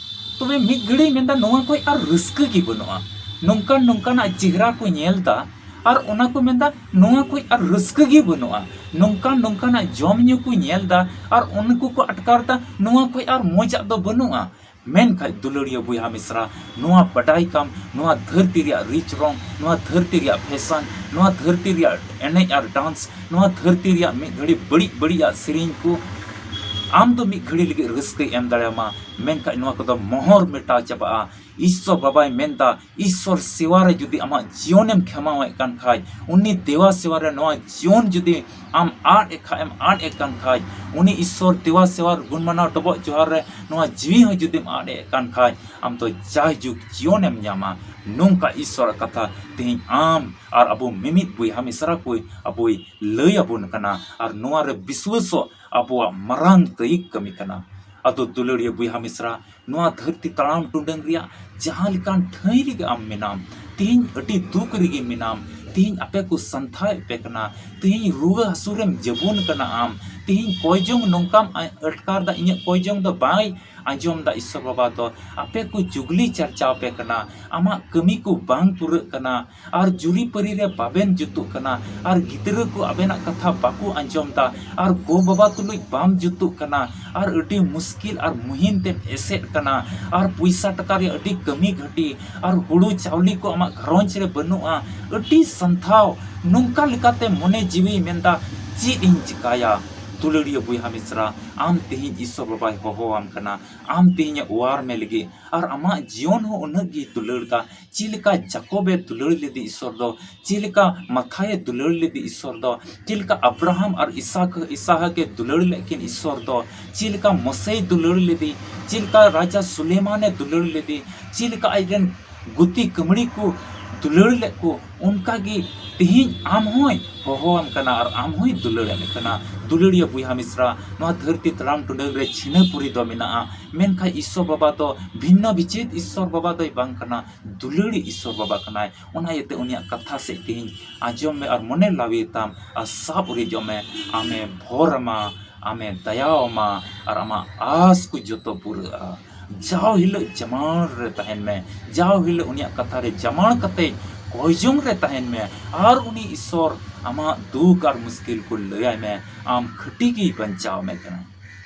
ᱛᱚᱵᱮ ᱢᱤᱫ ᱜᱷᱟᱹᱲᱤᱡ ᱢᱮᱱᱫᱟ, ᱱᱚᱣᱟ ᱠᱷᱚᱡ ᱟᱨ ᱨᱟᱹᱥᱠᱟᱹ ᱜᱮ ᱵᱟᱹᱱᱩᱜᱼᱟ᱾ ᱱᱚᱝᱠᱟᱱ ᱱᱚᱝᱠᱟᱱᱟᱜ ᱪᱮᱦᱨᱟ ᱠᱚ ᱧᱮᱞ ᱫᱟ ᱟᱨ ᱚᱱᱟ ᱠᱚ ᱢᱮᱱᱫᱟ, ᱱᱚᱣᱟ ᱠᱷᱚᱡ ᱟᱨ ᱨᱟᱹᱥᱠᱟᱹ ᱜᱮ ᱵᱟᱹᱱᱩᱜᱼᱟ᱾ ᱱᱚᱝᱠᱟᱱ ᱱᱚᱝᱠᱟᱱᱟᱜ ᱡᱚᱢ ᱧᱩ ᱠᱚ ᱧᱮᱞ ᱫᱟ ᱟᱨ ᱩᱱᱠᱩ ᱠᱚ ᱟᱴᱠᱟᱨ ᱫᱟ, ᱱᱚᱣᱟ ᱠᱷᱚᱡ ᱟᱨ ᱢᱚᱡᱟᱜ ᱫᱚ ᱵᱟᱹᱱᱩᱜᱼᱟ᱾ ᱢᱮᱱᱠᱷᱟᱡ ᱫᱩᱞᱟᱹᱲᱤᱭᱟᱹ ᱵᱚᱭᱦᱟ ᱢᱤᱥᱨᱟ, ᱱᱚᱣᱟ ᱵᱟᱰᱟᱭ ᱠᱟᱢ, ᱱᱚᱣᱟ ᱫᱷᱟᱹᱨᱛᱤ ᱨᱮᱭᱟᱜ ᱨᱤᱪ ᱨᱚᱝ, ᱱᱚᱣᱟ ᱫᱷᱟᱹᱨᱛᱤ ᱨᱮᱭᱟᱜ ᱯᱷᱮᱥᱚᱱ, ᱱᱚᱣᱟ ᱫᱷᱟᱹᱨᱛᱤ ᱨᱮᱭᱟᱜ ᱮᱱᱮᱡ ᱟᱨ ᱰᱟᱱᱥ, ᱱᱚᱣᱟ ᱫᱷᱟᱹᱨᱛᱤ ᱨᱮᱭᱟᱜ ᱢᱤᱫ ᱜᱷᱟᱹᱲᱤ ᱵᱟᱹᱲᱤᱡ ᱵᱟᱹᱲᱤᱡᱟᱜ ᱥᱮᱨᱮᱧ ᱠᱚ ᱟᱢ ᱫᱚ ᱢᱤᱫ ᱜᱷᱟᱹᱲᱤ ᱞᱟᱹᱜᱤᱫ ᱨᱟᱹᱥᱠᱟᱹᱭ ᱮᱢ ᱫᱟᱲᱮᱭᱟᱢᱟ, ᱢᱮᱱᱠᱷᱟᱡ ᱱᱚᱣᱟ ᱠᱚᱫᱚ ᱢᱚᱦᱚᱨ ᱢᱮᱴᱟᱣ ᱪᱟᱵᱟᱜᱼᱟ᱾ ᱤᱥᱥᱚᱨ ᱵᱟᱵᱟᱭ ᱢᱮᱱᱫᱟ, ᱤᱥᱥᱚᱨ ᱥᱮᱣᱟ ᱨᱮ ᱡᱩᱫᱤ ᱟᱢᱟᱜ ᱡᱤᱭᱚᱱᱮᱢ ᱠᱷᱮᱢᱟᱣᱮᱫ ᱠᱟᱱ ᱠᱷᱟᱡ, ᱩᱱᱤ ᱫᱮᱣᱟ ᱥᱮᱣᱟ ᱨᱮ ᱱᱚᱣᱟ ᱡᱤᱭᱚᱱ ᱡᱩᱫᱤ ᱟᱢ ᱟᱫ ᱮ ᱠᱷᱟᱡ ᱮᱢ ᱟᱫ ᱮᱫ ᱠᱟᱱ ᱠᱷᱟᱡ, ᱩᱱᱤ ᱤᱥᱥᱚᱨ ᱫᱮᱣᱟ ᱥᱮᱣᱟ ᱜᱩᱱ ᱢᱟᱱᱟᱣ ᱰᱚᱵᱚᱜ ᱡᱚᱦᱟᱨ ᱨᱮ ᱱᱚᱣᱟ ᱡᱤᱣᱤ ᱦᱚᱸ ᱡᱩᱫᱤᱢ ᱟᱫ ᱮᱫ ᱠᱟᱱ ᱠᱷᱟᱡ, ᱟᱢ ᱫᱚ ᱡᱟᱭᱡᱩᱜᱽ ᱡᱤᱭᱚᱱᱮᱢ ᱧᱟᱢᱟ᱾ ᱱᱚᱝᱠᱟ ᱤᱥᱥᱚᱨᱟᱜ ᱠᱟᱛᱷᱟ ᱛᱮᱦᱮᱧ ᱟᱢ ᱟᱨ ᱟᱵᱚ ᱢᱤᱢᱤᱫ ᱵᱚᱭᱦᱟ ᱢᱤᱥᱨᱟ ᱠᱚ ᱟᱵᱚᱭ ᱞᱟᱹᱭ ᱟᱵᱚᱱ ᱠᱟᱱᱟ᱾ ᱟᱨ ᱱᱚᱣᱟ ᱨᱮ ᱵᱤᱥᱣᱟᱹᱥᱚᱜ ᱟᱵᱚᱣᱟᱜ ᱢᱟᱨᱟᱝ ᱫᱟᱹᱭᱤᱠ ᱠᱟᱹᱢᱤ ᱠᱟᱱᱟ᱾ ᱟᱫᱚ ᱫᱩᱞᱟᱹᱲᱤᱭᱟᱹ ᱵᱚᱭᱦᱟ ᱢᱤᱥᱨᱟ, ᱱᱚᱣᱟ ᱫᱷᱟᱹᱨᱛᱤ ᱛᱟᱲᱟᱢ ᱴᱩᱰᱟᱹᱝ ᱨᱮᱭᱟᱜ ᱡᱟᱦᱟᱸ ᱞᱮᱠᱟᱱ ᱴᱷᱟᱹᱭ ᱨᱮᱜᱮ ᱟᱢ ᱢᱮᱱᱟᱢ, ᱛᱮᱦᱮᱧ ᱟᱹᱰᱤ ᱫᱩᱠ ᱨᱮᱜᱮ ᱢᱮᱱᱟᱢ, ᱛᱮᱦᱮᱧ ᱟᱯᱮ ᱠᱚ ᱥᱟᱱᱛᱷᱟᱣᱮᱫ ᱯᱮ ᱠᱟᱱᱟ, ᱛᱮᱦᱮᱧ ᱨᱩᱣᱟᱹ ᱦᱟᱹᱥᱩ ᱨᱮᱢ ᱡᱟᱹᱵᱩᱱ ᱠᱟᱱᱟ ᱟᱢ, ᱛᱮᱦᱮᱧ ᱠᱚᱭᱡᱚᱝ ᱱᱚᱝᱠᱟᱢ ᱟ-, ᱟᱴᱠᱟᱨ ᱫᱟ, ᱤᱧᱟᱹᱜ ᱠᱚᱭᱡᱚᱝ ᱫᱚ ᱵᱟᱭ ᱟᱸᱡᱚᱢ ᱫᱟ ᱤᱥᱥᱚᱨ ᱵᱟᱵᱟ ᱫᱚ, ᱟᱯᱮ ᱠᱚ ᱪᱩᱜᱽᱞᱤ ᱪᱟᱨᱪᱟᱣ ᱯᱮ ᱠᱟᱱᱟ, ᱟᱢᱟᱜ ᱠᱟᱹᱢᱤ ᱠᱚ ᱵᱟᱝ ᱯᱩᱨᱟᱹᱜ ᱠᱟᱱᱟ, ᱟᱨ ᱡᱩᱨᱤᱯᱟᱹᱨᱤ ᱨᱮ ᱵᱟᱵᱮᱱ ᱡᱩᱛᱩᱜ ᱠᱟᱱᱟ, ᱟᱨ ᱜᱤᱫᱽᱨᱟᱹ ᱠᱚ ᱟᱵᱮᱱᱟᱜ ᱠᱟᱛᱷᱟ ᱵᱟᱠᱚ ᱟᱸᱡᱚᱢ ᱫᱟ, ᱟᱨ ᱜᱚ ᱵᱟᱵᱟ ᱛᱩᱞᱩᱡ ᱵᱟᱢ ᱡᱩᱛᱩᱜ ᱠᱟᱱᱟ, ᱟᱨ ᱟᱹᱰᱤ ᱢᱩᱥᱠᱤᱞ ᱟᱨ ᱢᱩᱦᱤᱢ ᱛᱮᱢ ᱮᱥᱮᱫ ᱠᱟᱱᱟ, ᱟᱨ ᱯᱚᱭᱥᱟ ᱴᱟᱠᱟ ᱨᱮᱭᱟᱜ ᱟᱹᱰᱤ ᱠᱟᱹᱢᱤ ᱜᱷᱟᱹᱴᱤ, ᱟᱨ ᱦᱩᱲᱩ ᱪᱟᱣᱞᱮ ᱠᱚ ᱟᱢᱟᱜ ᱜᱷᱟᱨᱚᱸᱡᱽ ᱨᱮ ᱵᱟᱹᱱᱩᱜᱼᱟ, ᱟᱹᱰᱤ ᱥᱟᱱᱛᱷᱟᱣ, ᱱᱚᱝᱠᱟ ᱞᱮᱠᱟᱛᱮ ᱢᱚᱱᱮ ᱡᱤᱣᱤ ᱢᱮᱱᱫᱟ, ᱪᱮᱫ ᱤᱧ ᱪᱤᱠᱟᱭᱟ? ᱫᱩᱞᱟᱹᱲᱤᱭᱟᱹ ᱵᱚᱭᱦᱟ ᱢᱤᱥᱨᱟ, ᱟᱢ ᱛᱮᱦᱮᱧ ᱤᱥᱥᱚᱨ ᱵᱟᱵᱟᱭ ᱦᱚᱦᱚᱣᱟᱢ ᱠᱟᱱᱟ, ᱟᱢ ᱛᱮᱦᱮᱧ ᱮ ᱚᱣᱟᱨ ᱢᱮ ᱞᱟᱹᱜᱤᱫ, ᱟᱨ ᱟᱢᱟᱜ ᱡᱤᱭᱚᱱ ᱦᱚᱸ ᱩᱱᱟᱹᱜ ᱜᱮ ᱫᱩᱞᱟᱹᱲ ᱫᱟ᱾ ᱪᱮᱫ ᱞᱮᱠᱟ ᱡᱟᱠᱚᱵᱮ ᱫᱩᱞᱟᱹᱲ ᱞᱮᱫᱮ ᱤᱥᱥᱚᱨ ᱫᱚ, ᱪᱮᱫ ᱞᱮᱠᱟ ᱢᱟᱛᱷᱟᱭᱮ ᱫᱩᱞᱟᱹᱲ ᱞᱮᱫᱮ ᱤᱥᱥᱚᱨ ᱫᱚ, ᱪᱮᱫ ᱞᱮᱠᱟ ᱟᱵᱨᱟᱦᱟᱢ ᱟᱨ ᱤᱥᱟᱠ, ᱤᱥᱟᱦᱟᱠᱮ ᱫᱩᱞᱟᱹᱲ ᱞᱮᱫ ᱠᱤᱱ ᱤᱥᱥᱚᱨ ᱫᱚ, ᱪᱮᱫ ᱞᱮᱠᱟ ᱢᱚᱥᱮᱭ ᱫᱩᱞᱟᱹᱲ ᱞᱮᱫᱮ, ᱪᱮᱫ ᱞᱮᱠᱟ ᱨᱟᱡᱟ ᱥᱩᱞᱮᱢᱟᱱᱮ ᱫᱩᱞᱟᱹᱲ ᱞᱮᱫᱮ, ᱪᱮᱫ ᱞᱮᱠᱟ ᱟᱡᱨᱮᱱ ᱜᱩᱛᱤ ᱠᱟᱹᱢᱲᱤ ᱠᱚ ᱫᱩᱞᱟᱹᱲ ᱞᱮᱫ ᱠᱚ, ᱚᱱᱠᱟ ᱜᱮ ᱛᱮᱦᱮᱧ ᱟᱢ ᱦᱚᱸᱭ ᱦᱚᱦᱚᱣᱟᱢ ᱠᱟᱱᱟ ᱟᱨ ᱟᱢ ᱦᱚᱸᱭ ᱫᱩᱞᱟᱹᱲ ᱮᱢ ᱠᱟᱱᱟ᱾ ᱫᱩᱞᱟᱹᱲᱤᱭᱟᱹ ᱵᱚᱭᱦᱟ ᱢᱤᱥᱨᱟ, ᱱᱚᱣᱟ ᱫᱷᱟᱹᱨᱛᱤ ᱛᱟᱲᱟᱢ ᱴᱩᱰᱟᱹᱝ ᱨᱮ ᱪᱷᱤᱱᱟᱹᱯᱩᱨᱤ ᱫᱚ ᱢᱮᱱᱟᱜᱼᱟ, ᱢᱮᱱᱠᱷᱟᱱ ᱤᱥᱥᱚᱨ ᱵᱟᱵᱟ ᱫᱚ ᱵᱷᱤᱱᱱᱚ ᱵᱤᱪᱷᱮᱫ ᱤᱥᱥᱚᱨ ᱵᱟᱵᱟ ᱫᱚᱭ ᱵᱟᱝ ᱠᱟᱱᱟ, ᱫᱩᱞᱟᱹᱲᱤ ᱤᱥᱥᱚᱨ ᱵᱟᱵᱟ ᱠᱟᱱᱟᱭ᱾ ᱚᱱᱟ ᱤᱭᱟᱹᱛᱮ ᱩᱱᱤᱭᱟᱜ ᱠᱟᱛᱷᱟ ᱥᱮᱫ ᱛᱮᱦᱮᱧ ᱟᱸᱡᱚᱢ ᱢᱮ ᱟᱨ ᱢᱚᱱᱮ ᱞᱟᱣᱮ ᱛᱟᱢ ᱟᱨ ᱥᱟᱵ ᱩᱨᱤᱡᱚᱜ ᱢᱮ᱾ ᱟᱢᱮ ᱵᱷᱚᱨ ᱟᱢᱟ, ᱟᱢᱮ ᱫᱟᱭᱟ ᱟᱢᱟ ᱟᱨ ᱟᱢᱟᱜ ᱟᱥ ᱠᱚ ᱡᱚᱛᱚ ᱯᱩᱨᱟᱹᱜᱼᱟ᱾ ᱡᱟᱣ ᱦᱤᱞᱳᱜ ᱡᱟᱢᱟᱲ ᱨᱮ ᱛᱟᱦᱮᱱ ᱢᱮ, ᱡᱟᱣ ᱦᱤᱞᱳᱜ ᱩᱱᱤᱭᱟᱜ ᱠᱟᱛᱷᱟ ᱨᱮ ᱡᱟᱢᱟᱲ ᱠᱟᱛᱮ ᱠᱚᱭᱡᱚᱝ ᱨᱮ ᱛᱟᱦᱮᱱ ᱢᱮ ᱟᱨ ᱩᱱᱤ ᱤᱥᱥᱚᱨ ᱟᱢᱟᱜ ᱫᱩᱠ ᱟᱨ ᱢᱩᱥᱠᱤᱞ ᱠᱚ ᱞᱟᱹᱭᱟᱭ ᱢᱮ, ᱟᱢ ᱠᱷᱟᱹᱴᱤ ᱜᱮᱭ ᱵᱟᱧᱪᱟᱣ ᱢᱮ ᱠᱟᱱᱟ᱾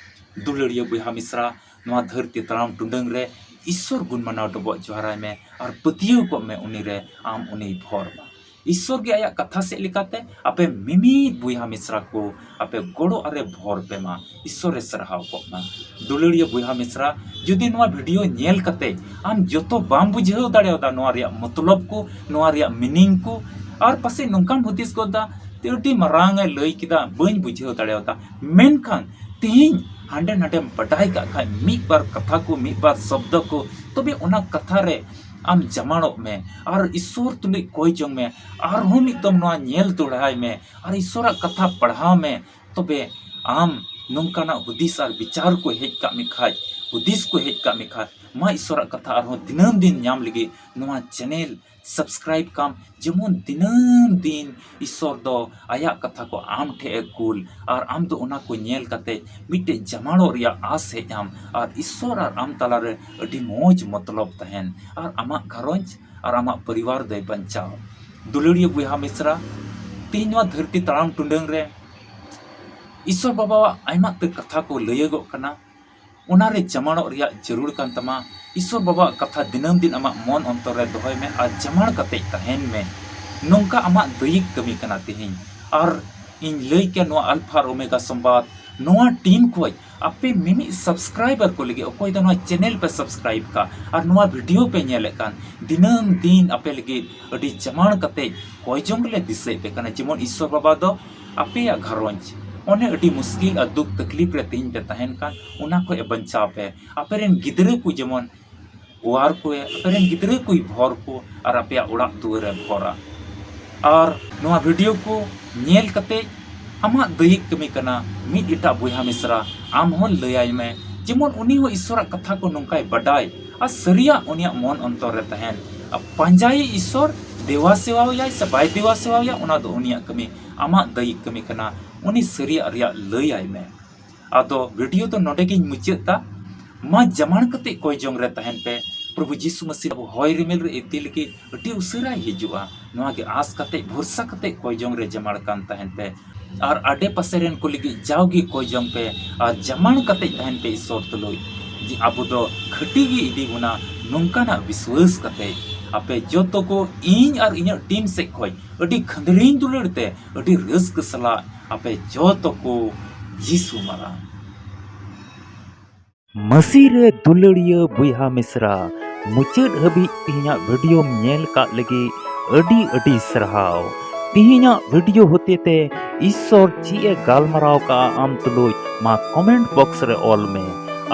ᱫᱩᱞᱟᱹᱲᱤᱭᱟᱹ ᱵᱚᱭᱦᱟ ᱢᱤᱥᱨᱟ, ᱱᱚᱣᱟ ᱫᱷᱟᱹᱨᱛᱤ ᱛᱟᱲᱟᱢ ᱴᱩᱰᱟᱹᱝ ᱨᱮ ᱤᱥᱥᱚᱨ ᱜᱩᱱ ᱢᱟᱱᱟᱣ ᱰᱚᱵᱚᱜ ᱡᱚᱦᱟᱨᱟᱭ ᱢᱮ ᱟᱨ ᱯᱟᱹᱛᱭᱟᱹᱣ ᱠᱚᱜ ᱢᱮ ᱩᱱᱤ ᱨᱮ, ᱟᱢ ᱩᱱᱤᱭ ᱵᱷᱚᱨ ᱢᱟ᱾ ᱤᱥᱥᱚᱨ ᱜᱮ ᱟᱭᱟᱜ ᱠᱟᱛᱷᱟ ᱥᱮᱫ ᱞᱮᱠᱟᱛᱮ ᱟᱯᱮ ᱢᱤᱢᱤᱫ ᱵᱚᱭᱦᱟ ᱢᱤᱥᱨᱟ ᱠᱚ ᱟᱯᱮ ᱜᱚᱲᱚ ᱟᱨᱮ ᱵᱷᱚᱨ ᱯᱮ ᱢᱟ, ᱤᱥᱥᱚᱨᱮ ᱥᱟᱨᱦᱟᱣ ᱠᱚᱜ ᱢᱟ᱾ ᱫᱩᱞᱟᱹᱲᱤᱭᱟᱹ ᱵᱚᱭᱦᱟ ᱢᱤᱥᱨᱟ, ᱡᱩᱫᱤ ᱱᱚᱣᱟ ᱵᱷᱤᱰᱤᱭᱳ ᱧᱮᱞ ᱠᱟᱛᱮ ᱟᱢ ᱡᱚᱛᱚ ᱵᱟᱢ ᱵᱩᱡᱷᱟᱹᱣ ᱫᱟᱲᱮᱭᱟᱫᱟ ᱱᱚᱣᱟ ᱨᱮᱭᱟᱜ ᱢᱚᱛᱞᱚᱵ ᱠᱚ, ᱱᱚᱣᱟ ᱨᱮᱭᱟᱜ ᱢᱤᱱᱤᱝ ᱠᱚ, ᱟᱨ ᱯᱟᱥᱮᱡ ᱱᱚᱝᱠᱟᱢ ᱦᱩᱫᱤᱥ ᱜᱚᱫ ᱫᱟ, "ᱛᱮ ᱟᱹᱰᱤ ᱢᱟᱨᱟᱝ ᱮ ᱞᱟᱹᱭ ᱠᱮᱫᱟ, ᱵᱟᱹᱧ ᱵᱩᱡᱷᱟᱹᱣ ᱫᱟᱲᱮᱭᱟᱫᱟ", ᱢᱮᱱᱠᱷᱟᱱ ᱛᱮᱦᱮᱧ ᱦᱟᱸᱰᱮ ᱱᱟᱰᱮᱢ ᱵᱟᱰᱟᱭ ᱠᱟᱜ ᱠᱷᱟᱡ ᱢᱤᱫ ᱵᱟᱨ ᱠᱟᱛᱷᱟ ᱠᱚ, ᱢᱤᱫ ᱵᱟᱨ ᱥᱚᱵᱫᱚ ᱠᱚ, ᱛᱚᱵᱮ ᱚᱱᱟ ᱠᱟᱛᱷᱟ ᱨᱮ ᱟᱢ ᱡᱟᱢᱟᱲᱚᱜ ᱢᱮ ᱟᱨ ᱤᱥᱥᱚᱨ ᱛᱩᱞᱩᱡ ᱠᱚᱭ ᱡᱚᱝ ᱢᱮ᱾ ᱟᱨᱦᱚᱸ ᱢᱤᱫ ᱫᱚᱢ ᱱᱚᱣᱟ ᱧᱮᱞ ᱫᱚᱦᱲᱟᱭ ᱢᱮ ᱟᱨ ᱤᱥᱥᱚᱨᱟᱜ ᱠᱟᱛᱷᱟ ᱯᱟᱲᱦᱟᱣ ᱢᱮ᱾ ᱛᱚᱵᱮ ᱟᱢ ᱱᱚᱝᱠᱟᱱᱟᱜ ᱦᱩᱫᱤᱥ ᱟᱨ ᱵᱤᱪᱟᱨ ᱠᱚ ᱦᱮᱡ ᱠᱟᱜ ᱢᱮ ᱠᱷᱟᱡ, ᱦᱩᱫᱤᱥ ᱠᱚ ᱦᱮᱡ ᱠᱟᱜ ᱢᱮ ᱠᱷᱟᱡ, ᱢᱟ ᱤᱥᱥᱚᱨᱟᱜ ᱠᱟᱛᱷᱟ ᱟᱨᱦᱚᱸ ᱫᱤᱱᱟᱹᱢ ᱫᱤᱱ ᱧᱟᱢ ᱞᱟᱹᱜᱤᱫ ᱱᱚᱣᱟ channel subscribe ᱠᱟᱢ, ᱡᱮᱢᱚᱱ ᱫᱤᱱᱟᱹᱢ ᱫᱤᱱ ᱤᱥᱥᱚᱨ ᱫᱚ ᱟᱭᱟᱜ ᱠᱟᱛᱷᱟ ᱠᱚ ᱟᱢ ᱴᱷᱮᱡ ᱮ ᱠᱩᱞ, ᱟᱨ ᱟᱢ ᱫᱚ ᱚᱱᱟ ᱠᱚ ᱧᱮᱞ ᱠᱟᱛᱮ ᱢᱤᱫᱴᱮᱡ ᱡᱟᱢᱟᱲᱚᱜ ᱨᱮᱭᱟᱜ ᱟᱥ ᱦᱮᱡ ᱟᱢ, ᱟᱨ ᱤᱥᱥᱚᱨ ᱟᱨ ᱟᱢ ᱛᱟᱞᱟᱨᱮ ᱟᱹᱰᱤ ᱢᱚᱡᱽ ᱢᱚᱛᱞᱚᱵ ᱛᱟᱦᱮᱱ, ᱟᱨ ᱟᱢᱟᱜ ᱜᱷᱟᱨᱚᱸᱡᱽ ᱟᱨ ᱟᱢᱟᱜ ᱯᱚᱨᱤᱵᱟᱨ ᱫᱚᱭ ᱵᱟᱧᱪᱟᱣ᱾ ᱫᱩᱞᱟᱹᱲᱤᱭᱟᱹ ᱵᱚᱭᱦᱟ ᱢᱤᱥᱨᱟ, ᱛᱮᱦᱮᱧ ᱱᱚᱣᱟ ᱫᱷᱟᱹᱨᱛᱤ ᱛᱟᱲᱟᱢ ᱴᱩᱰᱟᱹᱝ ᱨᱮ ᱤᱥᱥᱚᱨ ᱵᱟᱵᱟᱣᱟᱜ ᱟᱭᱢᱟ ᱩᱛᱟᱹᱨ ᱠᱟᱛᱷᱟ ᱠᱚ ᱞᱟᱹᱭᱟᱹᱜᱚᱜ ᱠᱟᱱᱟ, ᱚᱱᱟ ᱨᱮ ᱡᱟᱢᱟᱲᱚᱜ ᱨᱮᱭᱟᱜ ᱡᱟᱹᱨᱩᱲ ᱠᱟᱱ ᱛᱟᱢᱟ᱾ ᱤᱥᱥᱚᱨ ᱵᱟᱵᱟᱣᱟᱜ ᱠᱟᱛᱷᱟ ᱫᱤᱱᱟᱹᱢ ᱫᱤᱱ ᱟᱢᱟᱜ ᱢᱚᱱ ᱚᱱᱛᱚᱨ ᱨᱮ ᱫᱚᱦᱚᱭ ᱢᱮ ᱟᱨ ᱡᱟᱢᱟᱲ ᱠᱟᱛᱮ ᱛᱟᱦᱮᱱ ᱢᱮ᱾ ᱱᱚᱝᱠᱟ ᱟᱢᱟᱜ ᱫᱟᱹᱭᱤᱠ ᱠᱟᱹᱢᱤ ᱠᱟᱱᱟ ᱛᱮᱦᱮᱧ᱾ ᱟᱨ ᱤᱧ ᱞᱟᱹᱭ ᱠᱮᱭᱟ, ᱱᱚᱣᱟ ᱟᱞᱯᱷᱟ ᱟᱨ ᱳᱢᱮᱜᱟ ᱥᱚᱢᱵᱟᱫ, ᱱᱚᱣᱟ team ᱠᱷᱚᱡ ᱟᱯᱮ ᱢᱤᱢᱤᱫ subscriber ᱠᱚ ᱞᱟᱹᱜᱤᱫ, ᱚᱠᱚᱭ ᱫᱚ ᱱᱚᱣᱟ channel ᱯᱮ subscribe ᱠᱟᱜ ᱟᱨ ᱱᱚᱣᱟ video ᱯᱮ ᱧᱮᱞᱮᱫ ᱠᱟᱱ, ᱫᱤᱱᱟᱹᱢ ᱫᱤᱱ ᱟᱯᱮ ᱞᱟᱹᱜᱤᱫ ᱟᱹᱰᱤ ᱡᱟᱢᱟᱲ ᱠᱟᱛᱮ ᱠᱚᱭ ᱡᱚᱝ ᱞᱮ ᱫᱤᱥᱟᱹᱭᱮᱫ ᱯᱮ ᱠᱟᱱᱟ᱾ ᱡᱮᱢᱚᱱ ᱤᱥᱥᱚᱨ ᱵᱟᱵᱟ ᱫᱚ ᱟᱯᱮᱭᱟᱜ ᱜᱷᱟᱨᱚᱸᱡᱽ ᱚᱱᱮ ᱟᱹᱰᱤ ᱢᱩᱥᱠᱤᱞ ᱟᱨ ᱫᱩᱠ ᱛᱟᱠᱞᱤᱯ ᱨᱮ ᱛᱮᱦᱮᱧ ᱯᱮ ᱛᱟᱦᱮᱱ ᱠᱟᱱ, ᱚᱱᱟ ᱠᱷᱚᱡ ᱮ ᱵᱟᱧᱪᱟᱣ ᱯᱮ᱾ ᱟᱯᱮ ᱨᱮᱱ ᱜᱤᱫᱽᱨᱟᱹ ᱠᱚ ᱡᱮᱢᱚᱱ ᱚᱣᱟᱨ ᱠᱚᱭ, ᱟᱯᱮ ᱨᱮᱱ ᱜᱤᱫᱽᱨᱟᱹ ᱠᱚᱭ ᱵᱷᱚᱨ ᱠᱚ ᱟᱨ ᱟᱯᱮᱭᱟᱜ ᱚᱲᱟᱜ ᱫᱩᱣᱟᱹᱨ ᱮ ᱵᱷᱚᱨᱟ᱾ ᱟᱨ ᱱᱚᱣᱟ video ᱠᱚ ᱧᱮᱞ ᱠᱟᱛᱮ ᱟᱢᱟᱜ ᱫᱟᱹᱭᱤᱠ ᱠᱟᱹᱢᱤ ᱠᱟᱱᱟ, ᱢᱤᱫ ᱮᱴᱟᱜ ᱵᱚᱭᱦᱟ ᱢᱤᱥᱨᱟ ᱟᱢ ᱦᱚᱸ ᱞᱟᱹᱭᱟᱭ ᱢᱮ, ᱡᱮᱢᱚᱱ ᱩᱱᱤ ᱦᱚᱸ ᱤᱥᱥᱚᱨᱟᱜ ᱠᱟᱛᱷᱟ ᱠᱚ ᱱᱚᱝᱠᱟᱭ ᱵᱟᱰᱟᱭ ᱟᱨ ᱥᱟᱹᱨᱤᱭᱟᱜ ᱩᱱᱤᱭᱟᱜ ᱢᱚᱱ ᱚᱱᱛᱚᱨ ᱨᱮ ᱛᱟᱦᱮᱱ᱾ ᱟᱨ ᱯᱟᱸᱡᱟᱭᱮ ᱤᱥᱥᱚᱨ, ᱫᱮᱣᱟ ᱥᱮᱣᱟᱣᱟᱭ ᱥᱮ ᱵᱟᱭ ᱫᱮᱣᱟ ᱥᱮᱣᱟᱣᱟᱭᱟ, ᱚᱱᱟ ᱫᱚ ᱩᱱᱤᱭᱟᱜ ᱠᱟᱹᱢᱤ, ᱟᱢᱟᱜ ᱫᱟᱹᱭᱤᱠ ᱠᱟᱹᱢᱤ ᱠᱟᱱᱟ, ᱩᱱᱤ ᱥᱟᱹᱨᱤᱭᱟᱜ ᱨᱮᱭᱟᱜ ᱞᱟᱹᱭᱟᱭ ᱢᱮ᱾ ᱟᱫᱚ video ᱫᱚ ᱱᱚᱰᱮ ᱜᱤᱧ ᱢᱩᱪᱟᱹᱫ ᱫᱟ᱾ ᱢᱟ ᱡᱟᱢᱟᱲ ᱠᱟᱛᱮ ᱠᱚᱭ ᱡᱚᱝ ᱨᱮ ᱛᱟᱦᱮᱱ ᱯᱮ᱾ ᱯᱨᱚᱵᱷᱩ ᱡᱤᱥᱩ ᱢᱟᱹᱥᱤ ᱟᱵᱚ ᱦᱚᱭ ᱨᱤᱢᱤᱞ ᱨᱮ ᱤᱫᱤ ᱞᱟᱹᱜᱤᱫ ᱟᱹᱰᱤ ᱩᱥᱟᱹᱨᱟᱭ ᱦᱤᱡᱩᱜᱼᱟ᱾ ᱱᱚᱣᱟ ᱜᱮ ᱟᱸᱥ ᱠᱟᱛᱮ, ᱵᱷᱚᱨᱥᱟ ᱠᱟᱛᱮ ᱠᱚᱭ ᱡᱚᱝ ᱨᱮ ᱡᱟᱢᱟᱲ ᱠᱟᱱ ᱛᱟᱦᱮᱱ ᱯᱮ᱾ ᱟᱨ ᱟᱰᱮ ᱯᱟᱥᱮ ᱨᱮᱱ ᱠᱚ ᱞᱟᱹᱜᱤᱫ ᱡᱟᱣᱜᱮ ᱠᱚᱭ ᱡᱚᱝ ᱯᱮ ᱟᱨ ᱡᱟᱢᱟᱲ ᱠᱟᱛᱮ ᱛᱟᱦᱮᱱ ᱯᱮ ᱤᱥᱥᱚᱨ ᱛᱩᱞᱩᱡ, ᱡᱮ ᱟᱵᱚ ᱫᱚ ᱠᱷᱟᱹᱴᱤ ᱜᱮ ᱤᱫᱤ ᱵᱚᱱᱟ ᱱᱚᱝᱠᱟᱱᱟᱜ ᱵᱤᱥᱣᱟᱹᱥ ᱠᱟᱛᱮ᱾ ᱟᱯᱮ ᱡᱚᱛᱚ ᱠᱚ ᱤᱧ ᱟᱨ ᱤᱧᱟᱹᱜ team ᱥᱮᱫ ᱠᱷᱚᱡ ᱟᱹᱰᱤ ᱠᱷᱟᱹᱫᱽᱨᱤᱧ ᱫᱩᱞᱟᱹᱲ ᱛᱮ ᱟᱹᱰᱤ ᱨᱟᱹᱥᱠᱟᱹ ᱥᱟᱞᱟᱜ ᱟᱯᱮ ᱡᱚᱛᱚ ᱠᱚ ᱡᱤᱥᱩ ᱢᱟᱨᱟᱝ᱾ ᱢᱟᱹᱥᱤ ᱨᱮ ᱫᱩᱞᱟᱹᱲᱤᱭᱟᱹ ᱵᱚᱭᱦᱟ ᱢᱤᱥᱨᱟ, ᱢᱩᱪᱟᱹᱫ ᱦᱟᱹᱵᱤᱡ ᱛᱮᱦᱮᱧᱟᱜ videoᱢ ᱧᱮᱞ ᱠᱟᱜ ᱞᱟᱹᱜᱤᱫ ᱟᱹᱰᱤ ᱟᱹᱰᱤ ᱥᱟᱨᱦᱟᱣ᱾ ᱛᱮᱦᱮᱧᱟᱜ video ᱦᱚᱛᱮᱛᱮ ᱤᱥᱥᱚᱨ ᱪᱮᱫ ᱮ ᱜᱟᱞᱢᱟᱨᱟᱣ ᱠᱟᱜᱼᱟ ᱟᱢ ᱛᱩᱞᱩᱡ, ᱢᱟ comment box ᱨᱮ ᱚᱞ ᱢᱮ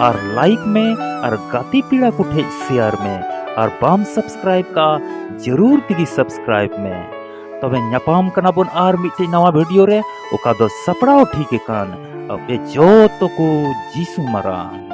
ᱟᱨ like ᱢᱮ ᱟᱨ ᱜᱟᱛᱮ ᱯᱮᱲᱟ ᱠᱚ ᱴᱷᱮᱡ share ᱢᱮ ᱟᱨ ᱵᱟᱢ subscribe ᱠᱟᱜᱼᱟ, ᱡᱟᱹᱨᱩᱲ ᱛᱮᱜᱮ subscribe ᱢᱮ᱾ ᱛᱚᱵᱮ ᱧᱟᱯᱟᱢ ᱠᱟᱱᱟ ᱵᱚᱱ ᱟᱨ ᱢᱤᱫᱴᱮᱡ ᱱᱟᱣᱟ video ᱨᱮ, ᱚᱠᱟ ᱫᱚ ᱥᱟᱯᱲᱟᱣ ᱴᱷᱤᱠ ᱟᱠᱟᱱ ᱟᱯᱮ ᱡᱚᱛᱚ ᱠᱚ ᱡᱤᱥᱩ ᱢᱟᱨᱟᱝ᱾